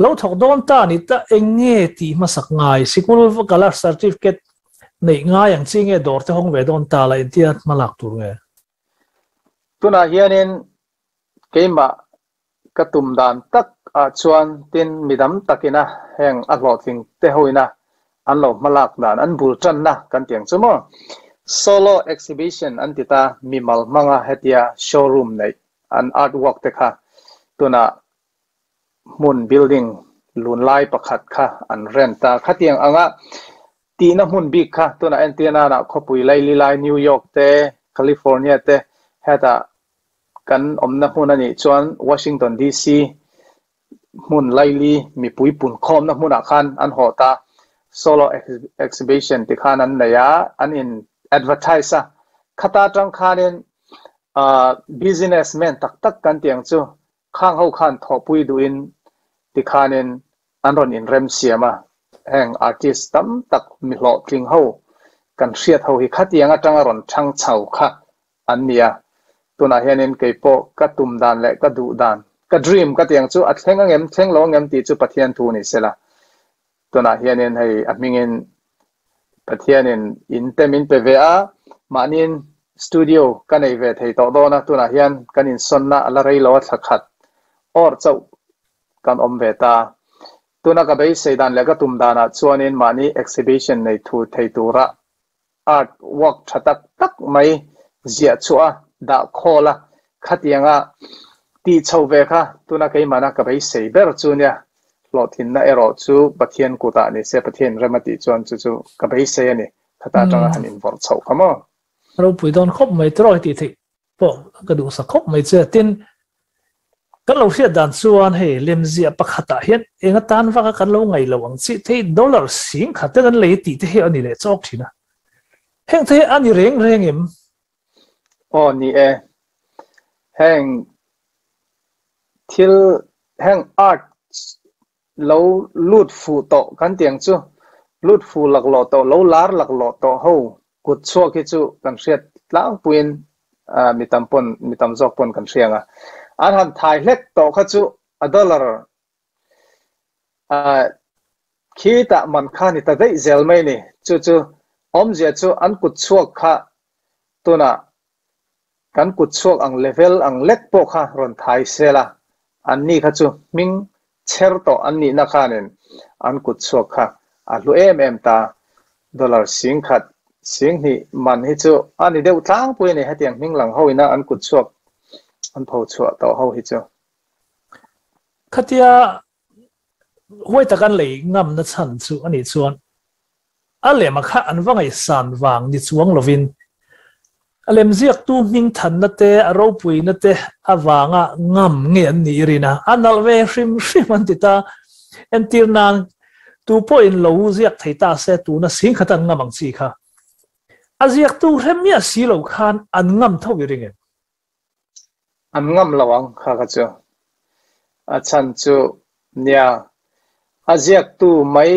Lo thawk dawn ta ni ta eng nge tih hmasak ngai? Sikul kala certificate Neih ngai ang chi nge dawr te hawng ve dawn ta la intia hma lak tur nge? Tunah hianin keimah ka tum dan tak ah chuan tin midam takina heng a hlawhtling te hoina an lo hma lak dan an bul tanna kan ti ang chu maw? Solo exhibition an ti ta mimal hmanga hetia showroom neih an artwork te kha tunah hmun building lun lai pakhat kha an rent a, khatiang anga tihna hmun bik kha tunah entir nanah khawpui laili lai New York te, California te hetah kan awmna hmun a nih chuan Washington DC hmun laili mipui punkhawmna hmunah khan an haw ta, solo exhibition ti khan an nei a, an in advertise a, khata tang khanin businessman tak tak kan tih ang chu Khang ho khan thawhpui duhin tikhanin an rawn inrem siam a. heng artist tam tak mi hlawhtling ho kan hriat ho hi khatiang atanga rawn thang chho kha an ni a. Tunah hianin kei pawh ka tum dan leh ka duh dan, ka dream ka tiang chu a thleng angem thleng lo angem tih chu Pathian thu ni sela. Tunah hianin hei a hmingin Pathianin in te min pe ve a, mahniin studio ka nei ve thei tawh dawn a, tunah hian kan insawnna a la rei lo a thla khat awr chauh kan awm ve ta. Tuna ka beisei dan leh ka tum danah chuanin mahni exhibition nei thu thei tura art work tha tak tak mai ziah chhuah a, dah khawl a, khatianga tih chho ve kha tuna keimahna ka beisei ber chu nia. Hlawhtlinna erawh chu Pathian kutah ni se, Pathian rem a tih chuan chu chu ka beisei a ni. Khata atanga han invawrh chhoh kha maw? Ropui dawn khawp mai tiraw heti theih pawh ka duhsak khawp mai che. Tin, kan lo hriat dan chuan hei lemziah pakhatah hian eng atan vaka kan lo ngaih loh ang chi thei dollar sing khat te kan lei tih te hi a ni leh chawk thin a. Heng te hi a ni reng reng em? Aw ni e. Heng thil heng art lo lut fuh tawh kan ti ang chu, lut fuh laklawh tawh, lo lar laklawh tawh ho kut chhuak hi chu kan hriat tlangpuiin mi tam pawn, mi tam zawk pawn kan hria ang a. An han thai hlek tawh kha chu a dollar khitah man kha ni ta daih zel mai ni. Chu chu awmzia chu an kut chhuak kha tunah Kan kut chhuak ang level ang lek pawh kha rawn thai sel a, anni kha chu hming chher tawh an nihna khanin an kut chhuak kha a hlu em em ta. Dollar 10,000, 20,000 man hi chu a ni deuh tlangpui a ni hetiang hming lang ho ina an kut chhuak an pho chhuah tawh ho hi chu. Khatia huai tak an lei ngamna chhan chu a nih chuan A lem a kha an va ngaihsan vang ni chuang lovin a lem ziaktu hming thanna te, a ropuina te avanga ngam nge an nih i rin a, a nalh ve hrim hrim an ti ta. Entir nan, tu pawhin lo ziak thei ta se tuna singkhat an ngam ang chi kha. A ziaktu hre miah si lo khan an ngam tho i ring em? An ngam lo ang kha kha chu. A chhan chu nia, a ziaktu mai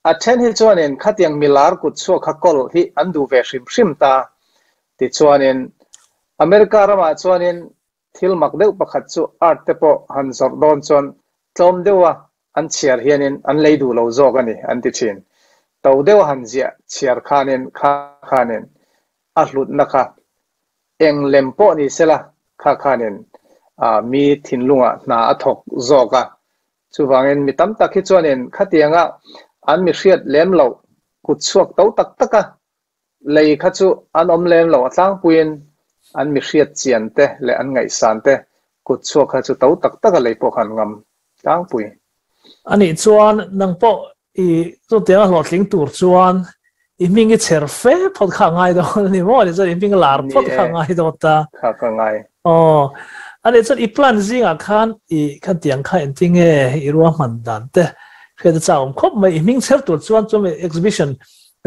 a then hi chuanin khatiang milar kut chhuak kha kawl hi an duh ve hrim hrim ta. Tichuanin America ramah chuanin thil mak deuh pakhat chu art te pawh han zawrh dawn chuan tlawm deuha an chhiar hianin an lei duh lo zawk a ni an ti thin. To deuha han ziah chhiar khanin kha khanin a hlutna kha Eng lem pawh ni sela, kha khanin mi thinlungah hna a thawk zawk a. Chuvangin mi tam tak hi chuanin khatianga an mi hriat lem loh kut chhuak to tak taka lei kha chu an awm lem lo a tlangpuiin an mi hriat chian te leh an ngaihsan te kut chhuak kha chu to tak taka lei pawh kha an ngam tlangpui. Anih chuan nang pawh I chutianga hlawhtling tur chuan i hming i chher fe phawt kha a ngai dawn a ni maw? Ani chuan i hming lar phawt kha a ngai dawn ta. Kha ka ngai. Aw. Ani chuan i plan zingah khan i khatiang kha engtin nge i ruahman dan te hriat a chak awm khawp mai. I hming chher tur chuan chu exhibition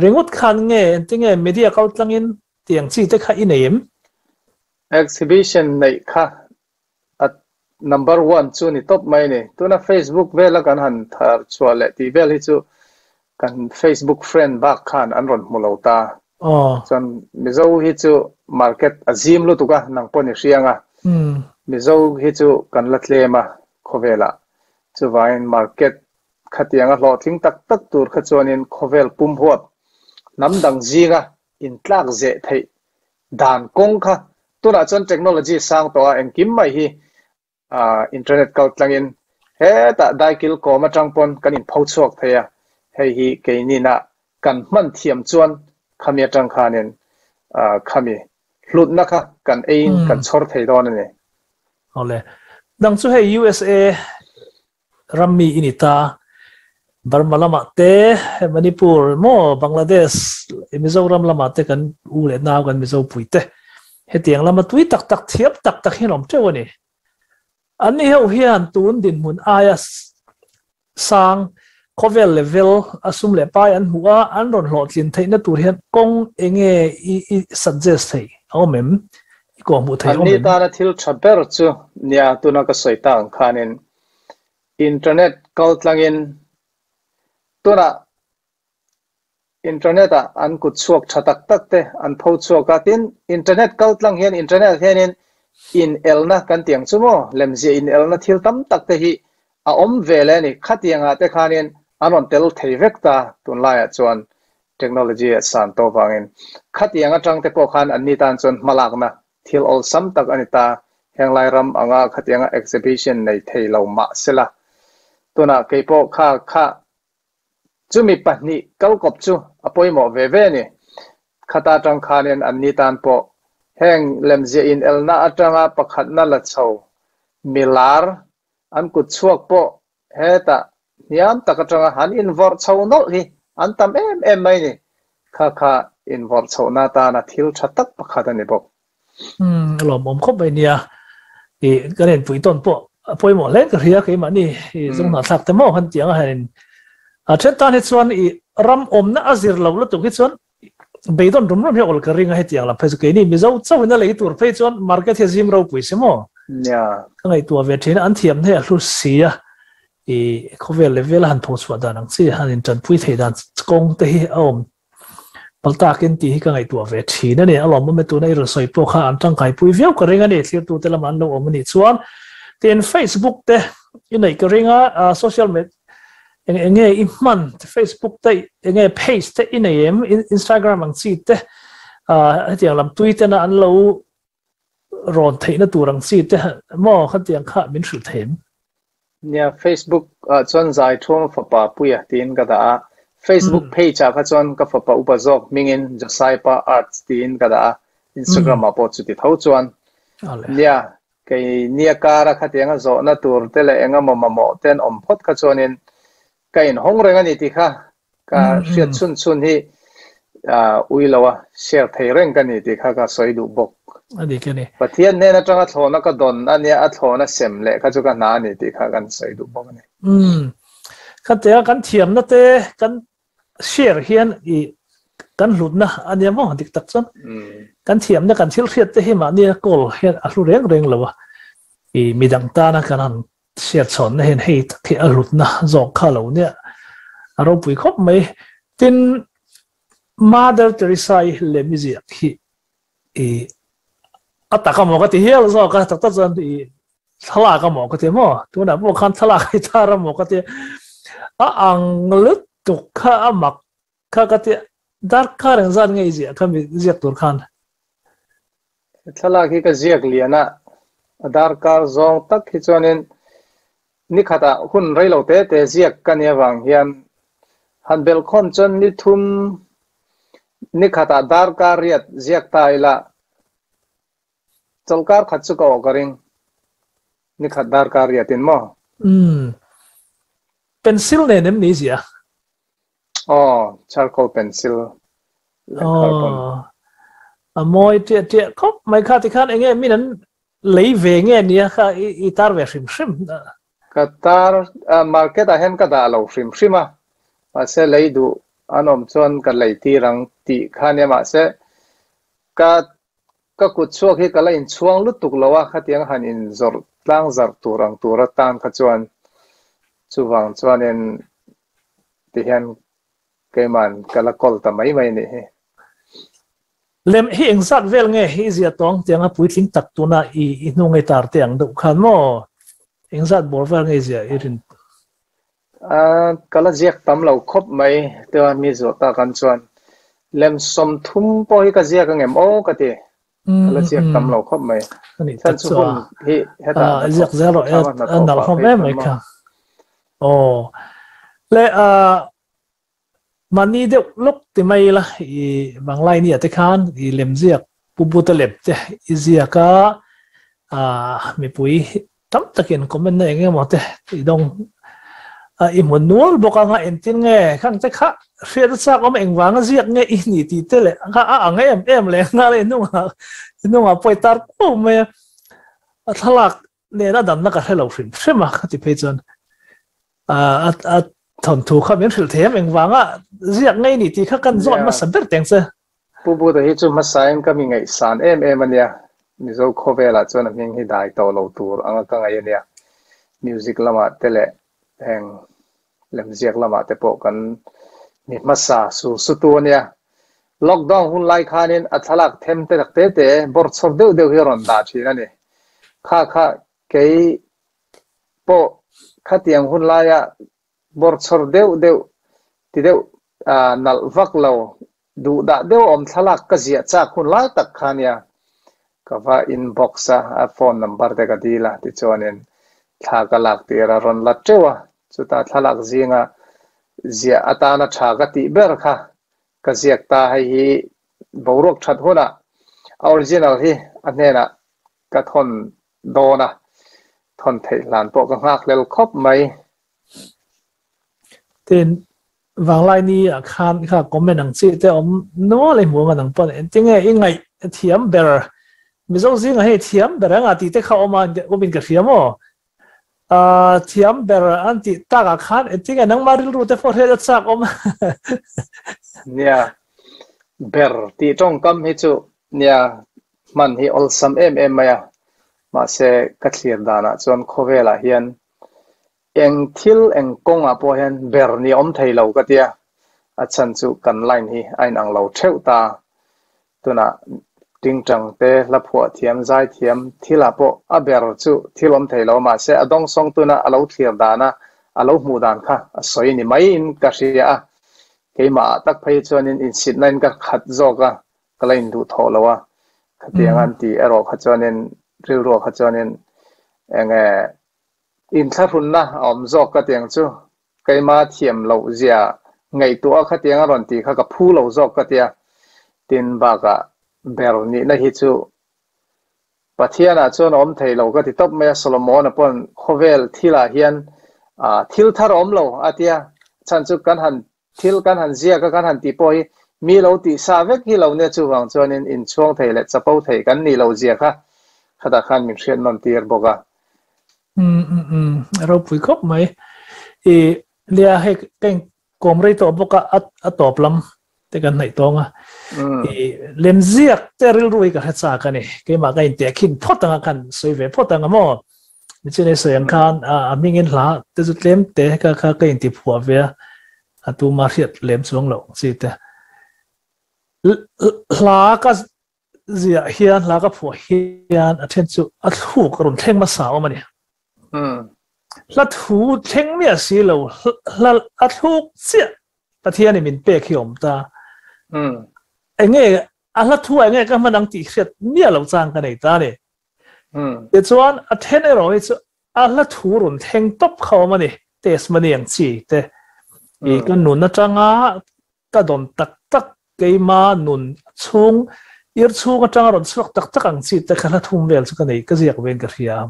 ringawt khan nge engtin nge media kal tlangin tiang chi te kha i nei em? Exhibition neih kha A number one chu ni tawp mai a ni. Tuna Facebook vela kan han thar chhuah leh tih vel hi chu kan Facebook friend bak khan an rawn hmu lo ta. Chuan Mizo hi chu market a zim lutuk a, nang pawh ni hriang a. Mizo hi chu kan la tlem a khawvelah. Chuvangin market khatiang a hlawhtling tak tak tur kha chuanin khawvel pum huap hnam dang zinga intlak zeh theih Dan kawng kha tunah chuan technology sang tawh a, engkim mai hi internet kal tlangin hetah daikil kawm atang pawn kan inpho chhuak thei a, hei hi keinina kan hman thiam chuan khami atang khanin khami hlutna kha kan eiin kan chhawr thei dawn a ni. Awle. Dang chu hei USA Rammi i ni ta. Burma lamah te, Manipur emaw Bangladesh, Mizoram lamah te kan u leh nau kan Mizo pui te hetiang lama tui tak tak thiam tak tak hian awm teuh a ni. Anni ho hian tun dinhmun aia sang khawvel level a sum leh pai an hmuh a, an rawn hlawhtlin theihna tur hian kawng enge i suggest thei a awm em? I kawh hmuh thei a awm em? Anni tana thil tha ber chu nia tuna ka sawi ta ang khanin Internet kal tlangin tunah Internet ah an kut chhuak tha tak tak te an pho chhuak a, tin internet kal tlang hian internet hianin in elna kan ti ang chu maw, lemziah in elna thil tam tak te hi a awm ve leh a ni. Khatiangah te khanin an rawn tel thei vek ta tunlaiah chuan technology a san tawh vangin. Khatiang atang te pawh khan anni tan chuan hmalakna thil awlsam tak a ni ta. Henglai ram anga khatianga exhibition nei thei lo mah sela tunah keipawh kha kha Chumi pahnih kalkawp chu a pawimawh ve ve a ni. Khata atang khanin anni tan pawh heng lemziah inelna atanga pakhatna la chho milar an kut chhuak pawh hetah hniam tak atanga han invawrh chho nawlh hi an tam em em mai ni. Kha kha invawrh chhohna atana thil tha tak pakhat a ni bawk. Umm a lawmawm khawp mai nia. I kan inpui tawn pawh a pawimawh hle ka hria keimahni i zung hnahthlak te maw han tiang a hianin a then tan hi chuan i ram awmna a zir lo lutuk hi chuan beidawn rum rum hi a awl ka ring a hetiang lam phei chu keini Mizo chauhin a lei tur phei chuan market hi a zim ropui si maw? Ka ngaihtuah ve thin a an thiam hne a hlu si a i khawvel level a han tho chhuah dan ang chi han intanpui thei dan kawng te hi a awm Paltakin tih hi ka ngaihtuah ve thin a ni. A lawmawm e tuna i rawn sawi pawh kha an tangkaipui viau ka ring a ni. Thlirtute lamah an lo awm a nih chuan tin Facebook te i neih ka ring a, social media eng eng nge i hman Facebook te eng nge page te i nei em Instagram ang chi te hetiang lam tui tena an lo rawn theihna tur ang chi te maw khatiang kha min hrilh thei em? Nia, Facebook ah chuan Zaithuam fapa Puia tiin ka dah a, Facebook page ah kha chuan ka fapa upa zawk hmingin Josaipa Arts tiin ka dah a, Instagram ah pawh chuti tho chuan. Nia, kei nia kara khatianga zawhna tur te leh engemaw mamawh te an awm phawt kha chuanin ka inhawng reng a ni tih kha Ka hriat chhun chhun hi ui lo a, share thei reng ka ni tih kha ka sawi duh bawk. A dik a ni. Pathian hnen atanga thlawhna ka dawn a nia, a thlawhna sem leh kha chu ka hna a ni tih kha kan sawi duh bawk a ni. Umm. Khatia kan thiamna te kan share hian i kan hlutna a nia maw dik tak chuan. Kan thiamna kan thil hriat te hi mahni a kawl hian a hlu reng reng lo a. I midang tana kan han Hriatchhawnna hian hei tak hi a hlutna zawk kha lo nia, a ropui khawp mai. Tin, Mother Teresa-i leh mi ziak hi i a tak a maw ka ti hial zawk a, tak tak chuan i thlalak a maw ka ti maw, tunah pawh khan thlalak hi tar a maw ka ti a ang lutuk kha a mak kha ka ti darkar engzat nge i ziah kha mi ziak tur khan? Thlalak hi ka ziak lian a, a darkar zawng tak hi chuanin nikhatah hun reilo te te ziak ka nia vang hian han belhkhawm chuan ni thum nikhatah darkar riat ziak ta ila chawlhkar khat chu ka awh ka ring nikhat darkar riatin maw? Umm. Pencil nen em ni ziah? Aw, charcoal pencil leh carbon. Aw, a mawi tiah tiah khawp mai kha tikhan enge min an lei ve nge nia kha i tar ve hrim hrim. Ka tar market ah hian ka dah lo hrim hrim a, mahse lei duh an awm chuan ka lei tir ang tih kha nia mahse ka ka kut chhuak hi ka la inchhuang lutuk lo a, khatiang han inzawrh tlang zarh tur ang tur atan kha chuan chuvang chuanin Ti hian keiman ka la call ta mai mai nih hi. Lem hi engzat vel nge hi zia tawng tianga puitling tak tuna i i hnu ngei tar te ang deuh khan maw? Engzat bawr vel nge zia i rin? Ka la ziak tam lo khawp mai tia mi zawh tak an chuan lem 30 pawh hi ka ziak angem aw ka ti. Ka la ziak tam lo khawp mai. Chan chu hun hi hetah ziak zel rawh e nal hlawm em mai kha. Aw. Le a mani deuh lawk ti mai la i Banglai ni ate khan i lem ziak pu buta lem te i ziak a a mipui Tam takin comment na eng emaw te i dawng a i hmu nual bawk anga entir nge khang te kha hriat a chak awm engvanga ziak nge i ni tih te leh kha a ang em em leh nghal i hnungah i hnungah pawh i tar kuau mai a a thlalak nen a danna ka hre lo hrim hrim a ka ti phei chuan a a thawnthu kha min hrilh thei em engvanga ziak nge i ni tih kha kan zawt hmasa ber teng che. Pu Buddha hi chu hmasain ka mi ngaihsan em em a nia. Mizo khawvelah chuan a hming hi dai tawh lo tur anga ka ngaih a nia. Music lamah te leh heng lemziak lamah te pawh kan Mi hmasa su sutu a nia. Lockdown hun lai khanin a thlalak them te tak te te bawrchhawr deuh deuh hi a rawn dah thin a ni. Kha kha kei pawh khatiang hun laia bawrchhawr deuh deuh ti deuh nalh vak lo duh dah deuh awm thlalak ka ziah chak hun lai tak kha nia. Ka va inbox a, a phone number te ka dil a, tichuanin thla ka lak tir a rawn la teuh a, chutah thlalak zinga ziah atana tha ka tih ber kha ka ziak ta, hei hi boruak that hunah a original hi a hnenah ka thawn dawn a, thawn theih hlan pawh ka nghak hlel khawp mai. Tin, vanglai ni ah khan kha comment ang chi te awm nual i hmu ang nang pawn engtinge i ngaih thiam ber Mizo zinga hei thiam ber anga tih te kha awm a awmin ka hria maw? Thiam ber an tih takah khan engtinge nangmah rilru te pawh hriat a chak awm. Nia, ber tih tawngkam hi chu nia hman hi awlsam em em mai a, mahse ka thlir danah chuan khawvelah hian eng thil eng kawngah pawh hian ber ni awm thei lo ka tia, a chhan chu kan line hi a inang lo theuh ta. Tunah tingtang te, hla phuah thiam, zai thiam thilah pawh a ber chu thil awm thei lo mahse a dawngsawng tuna a lo thlir dana a lo hmuh dan kha a sawi ni maiin ka hria a, keimahah tak phei chuanin insitnain ka khat zawk a, ka la induh thawh lo a, khatiang an ti erawh kha chuanin rilruah kha chuanin eng nge inthlahrunna a awm zawk ka tiang chu keima thiam loh zia ngaihtuah a khatiang a rawn tih kha ka phu lo zawk ka tia, tin bakah ber nihna hi chu Pathianah chuan a awm thei lo ka ti tawp mai a, Solomon-a pawn khawvel thilah hian thil thar a awm lo a tia, chhan chu kan han Thil kan han ziak a kan han tih pawh hi mi lo tih sa vek hi lo nia chuvang chuanin inchhuang thei leh chapo thei kan nih lo zia kha khatah khan min hriat nawn tir bawk a. Umm umm umm ropui khawp mai. I nia hei ka in kawm rei tawh bawk a a tawp lam te kan hnaih tawng a. I lemziak te rilru hi ka hre chak a ni. Keimah ka intehkhin phawt anga khan sawi ve phawt ang a maw. Nichin ei sawi ang khan a hmingin hla te chu tlem te ka kha ka inti phuah ve a, a tuma hriat lem chuang loh chi te. Hla ka ziah hian, hla ka phuah hian a then chu a thluk a rawn thleng hmasa awm a ni. Hla thu thleng miah si lo, hla a thluk chiah Pathianin min pek hi a awm ta. Enge a hla thu ah enge ka hman ang tih hriat miah lo chang ka nei ta a ni. Tichuan, a then erawh hi chu a hla thu rawn thleng tawp kha awm a ni, test money ang chi te. I ka nun atanga ka dawn tak tak, keima nun chhung, ir chhung atanga rawn chhuak tak tak ang chi te kha hla thum vel chu ka nei, ka ziak vein ka hria a.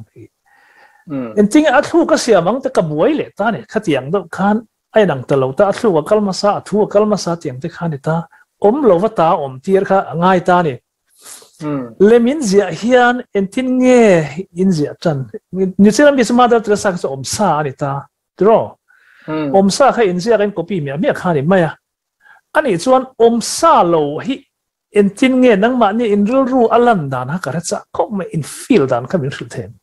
Engtinge a thlu ka siam ang te ka buai leh ta a ni, khatiang deuh khan a inang ta lo ta, a thluk a kal hmasa, a thu a kal hmasa tiang te kha a ni ta, awm lova ta awm tir kha a ngai ta a ni. Lem in ziah hian engtin nge in ziah tan? New Zealand mi chu Mother Teresa kha chu awm sa a ni ta, tiraw? Awm sa kha in ziak in copy miah miah kha a ni mai a. Anih chuan awm sa lo hi engtin nge nangmahni in rilru a lan dan kha ka hre chah khawp mai, in feel dan kha min hrilh thei em?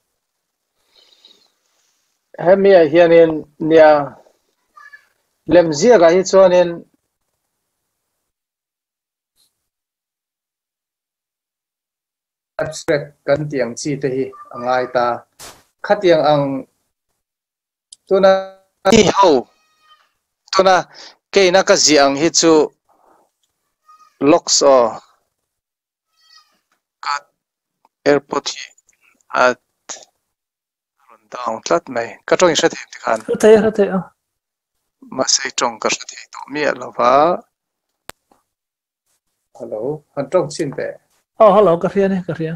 Hemi ah hianin nia lem ziakah hi chuanin Abstract kan tih ang chi te hi a ngai ta. Khatiang ang tuna mi ho tuna keina ka ziah ang hi chu locks aw ka airpod hi a rawn down tlat mai. Ka tawng i hre thei tikhan. Hre thei a hre thei a. Mahse i tawng ka hre thei tawh miah lova. Hello, han tawng chin teh. Oh, hello, ka hria ni, ka hria.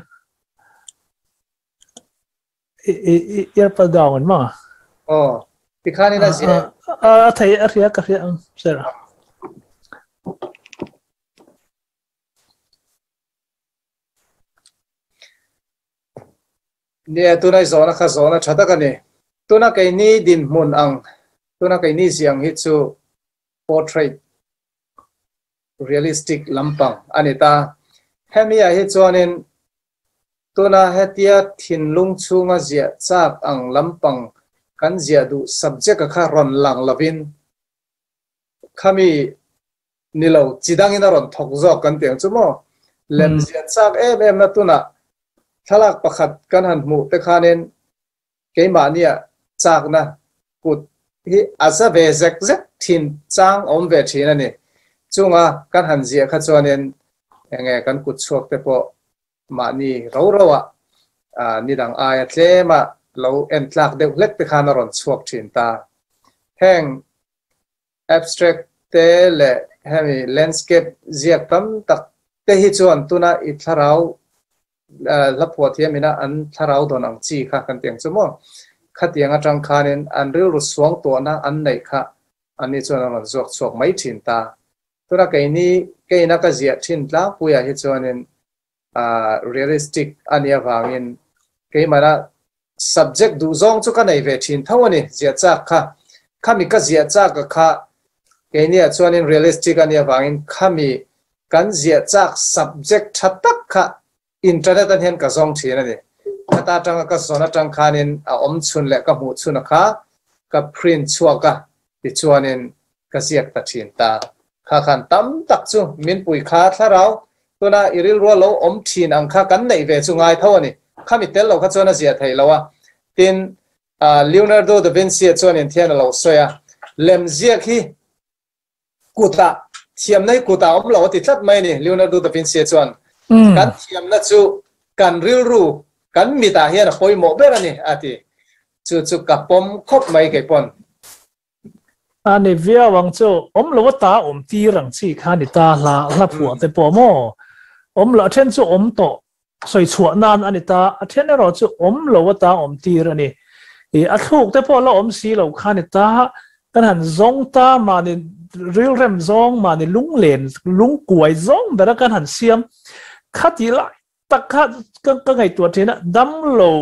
I, i, i, earpod down an ma? Oh, tikhan in a zia. A thei, a hria, ka hria ang, sir. Nia, tuna i zawhna kha zawhna tha tak a ni. Tuna keini dinhmun ang, tuna keini ziang hi chu portrait realistic lampang a ni ta. Hemi ah hi chuanin tuna hetia thinlung chhunga ziah chak ang lampang kan ziah duh subject-a kha rawn lang lovin khami Ni lo, chi dangin a rawn thawk zawk kan ti ang chu maw? Lem ziah chak em em na tunah thlalak pakhat kan han hmuh te khanin keimahnia chakna kut hi a za ve zek zek thin chang a awm ve thin a ni. Chunga kan han ziah kha chuanin enge kan kut chhuak te pawh mahni ro ro ah nidang aia tlema lo en tlak deuh hlek te khan a rawn chhuak thin ta. Heng Abstract te leh hemi landscape ziak tam tak te hi chuan tuna i thlarau hla phuah thiam ina an thlarau dawn ang chi kha kan ti ang chu maw? Khatiang atang khanin an rilru suang tuahna an neih kha anni chuan an rawn zuak chhuak mai thin ta. Tuna keini keina ka ziah thin tlangpuiah hi chuanin realistic a nih avangin keimahna subject duh zawng chu ka nei ve thin tho a ni, ziah chak kha. Khami ka ziah chak a kha keiniah chuanin realistic a nih avangin khami kan ziah chak subject tha tak kha internet an hian ka zawng thin a ni. Khata atanga ka zawn atang khanin a awm chhun leh ka hmuh chhun a kha ka print chhuak a tichuanin ka ziak ta thin ta. Kha khan tam tak chu min pui kha thlarau tuna i rilrua lo awm thin ang kha kan neih ve chu ngai tho a ni. Khami tel lo kha chuan a ziah theih lo a. Tin, Leonardo da Vinci-a chuan inthian a lo sawi a, Lem ziak hi kutah, thiamna hi kutah a awm lo a ti tlat mai a ni, Leonardo da Vinci-a chuan. Kan thiamna chu kan rilru, kan mitah hian a pawimawh ber a ni, a ti. Chu chu ka pawm khawp mai kei pawn. A ni viau ang chu, awm lo ata awm tir ang chi kha ni ta hla hla phuah te pawh maw? Awm lo a then chu awm tawh sawi chhuah nan a ni ta, a then erawh chu awm lo ata awm tir a ni. I a thluk te pawh la awm si lo kha ni ta, kan han zawng ta mahni rilrem zawng mahni lunglen lungkuai zawng bera kan han siam kha tih lai tak kha ka ngaihtuah thin a, damlo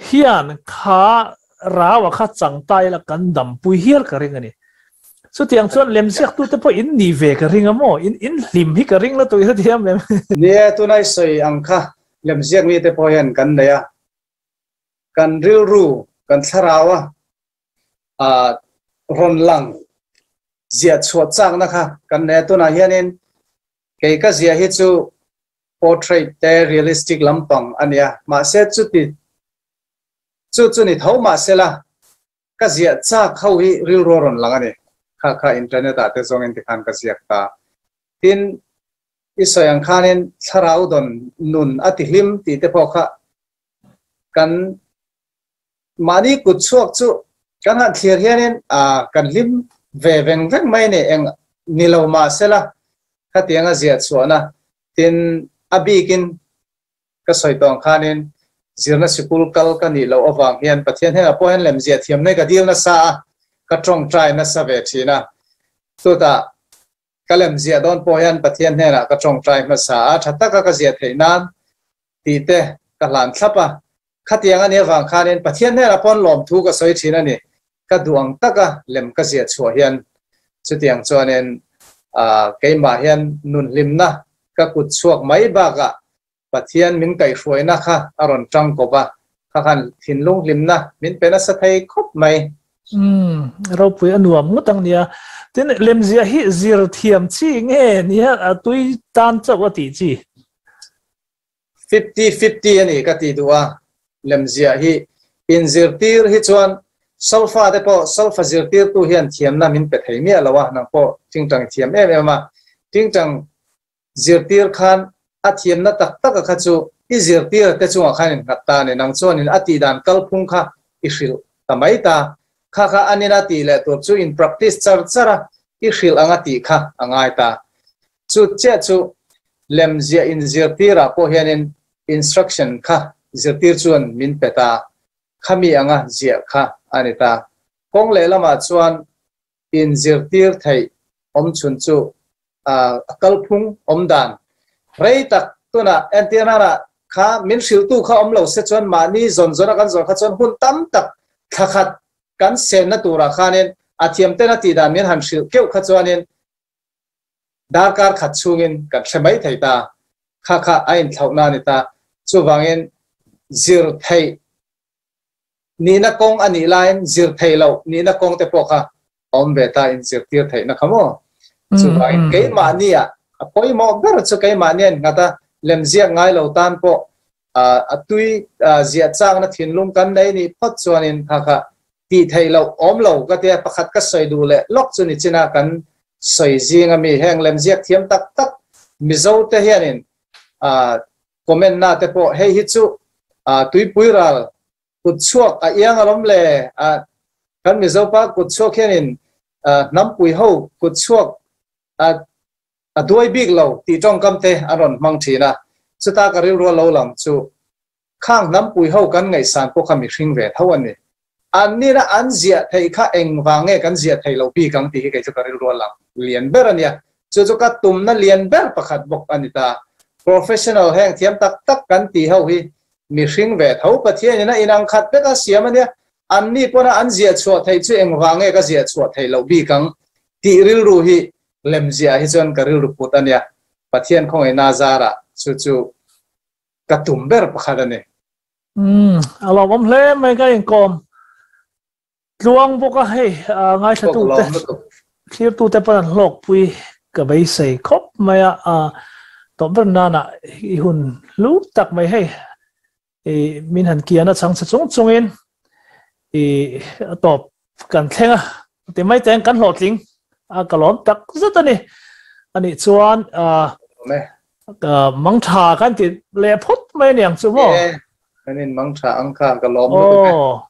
hian kha rau a kha chang ta ila kan dampui hial ka ring a ni. Chutiang chuan lemziaktute pawh in ni ve ka ring a maw? In in hlim hi ka ring la tawh i hrethiam em? Nia, tunai sawi ang kha lemziak mite pawh hian kan nei a, kan rilru, kan thlarau a ah rawn lang ziah chhuah chakna kha kan nei a, tunah hianin kei ka ziah hi chu Portrait te realistic lampang a nia, mahse chuti chu chu ni tho mahsela ka ziah chak ho hi rilru a rawn lang a ni. Kha kha internet ah te zawngin tikhan ka ziak ta. Tin, i sawi ang khanin thlarau dawn nun a ti hlim tih te pawh kha kan mahni kut chhuak chu kan han thlir hianin kan hlim ve veng veng mai a ni, eng ni lo mahsela khatianga ziah chhuahna Tin, a bikin ka sawi tawh ang khanin zirna sikul kal ka nih loh avang hian Pathian hnenah pawh hian lemziah thiam nei ka dil nasa a, ka tawngtai nasa ve thin a. Chutah ka lemziah dawn pawh hian Pathian hnenah ka tawngtai hmasa a, tha taka ka ziah theih nan tih te ka hlan thlap a. Khatiang a nih avang khanin Pathian hnenah pawn lawmthu ka sawi thin a ni. Ka duh ang taka lem ka ziah chhuah hian chutiang chuanin keimah hian nunhlimna ka kut chhuak mai bakah Pathian min kaihhruaina kha a rawn tang kawp a, kha khan thinlung hlimna min pe nasa thei khawp mai. Umm, ropui a nuam ngawt ang nia. Tin, lemziah hi zir thiam chi nge nia a tui tan chauh a tih chi? 50 50 a ni ka ti duh a, lemziah hi inzirtir hi chuan solfa te pawh solfa zirtirtu hian thiamna min pe thei miah lo a, nang pawh tingtang i thiam em em a, tingtang zirtir khan a thiamna tak tak a kha chu i zirtir te chungah khan innghat ta a ni, nang chuanin a tihdan kalphung kha i hrilh ta mai ta, kha kha anin a tih leh tur chu in practice char char a, i hrilh ang a tih kha a ngai ta. Chu chiah chu lemziah inzirtirah pawh hianin instruction kha zirtir chuan min pe ta, khami anga ziah kha a ni ta. Kawng lehlamah chuan inzirtir theih awmchhun chu a kalphung awmdan rei tak tunah entir nana kha min hrilhtu kha awm lo se chuan mahni zawn zawna kan zawn kha chuan hun tam tak thla khat kan senna turah khanin a thiamten a tihdan min han hrilh keuh kha chuanin Darkar khat chhungin kan hre mai thei ta. Kha kha a inthlauhna a ni ta. Chuvangin zir theih nihna kawng a nih laiin zir theih loh nihna kawng te pawh kha a awm ve ta, inzirtir theihna kha maw? Chuvangin keimahnia a pawimawh ber chu keimahnia innghat a, lemziak ngai lo tan pawh a tui ziah chakna thinlung kan nei nih phawt chuanin kha kha tih theih loh awm lo ka tia pakhat ka sawi duh leh lawk chu ni china kan sawi zing ami heng lemziak thiam tak tak Mizo te hianin comment na te pawh hei hi chu tuipui ral kut chhuak a iang alawm le kan Mizo pa kut chhuak hianin hnampui ho kut chhuak a duai bik lo tih tawngkam te an rawn hmang thin a, chuta ka rilru lo lang chu khang hnampui ho kan ngaihsan pawh kha mihring ve tho a ni. An nina an ziah theih kha engvang nge kan ziah theih loh bik ang tih hi kei chu ka rilru a lang lian ber a nia. Chu chu ka tumna lian ber pakhat bawk a ni ta. Professional heng thiam tak tak kan tih ho hi mihring ve tho Pathianin a inang khat vek a siam a nia. An ni pawna an ziah chhuah theih chu engvang nge ka ziah chhuah theih loh bik ang tih rilru hi lemziah hi chuan ka rilru put a nia. Pathian khawngaihna zarah chu chu ka tum ber pakhat a ni. Umm, a lawmawm hle mai ka inkawm tluang bawk a hei ngaithla tu te thlir tu te pawn an hlawkpui ka beisei khawp mai a, tawp ber nana i hun hlu tak mai hei i min han kian a chang che chung chungin i tawp kan thleng a ti mai teng kan hlawhtling a ka lawm tak zet a ni anih chuan mang tha kan ti leh phawt mai aniang chu maw kan in mang tha ang kha ka lawm lutuk e.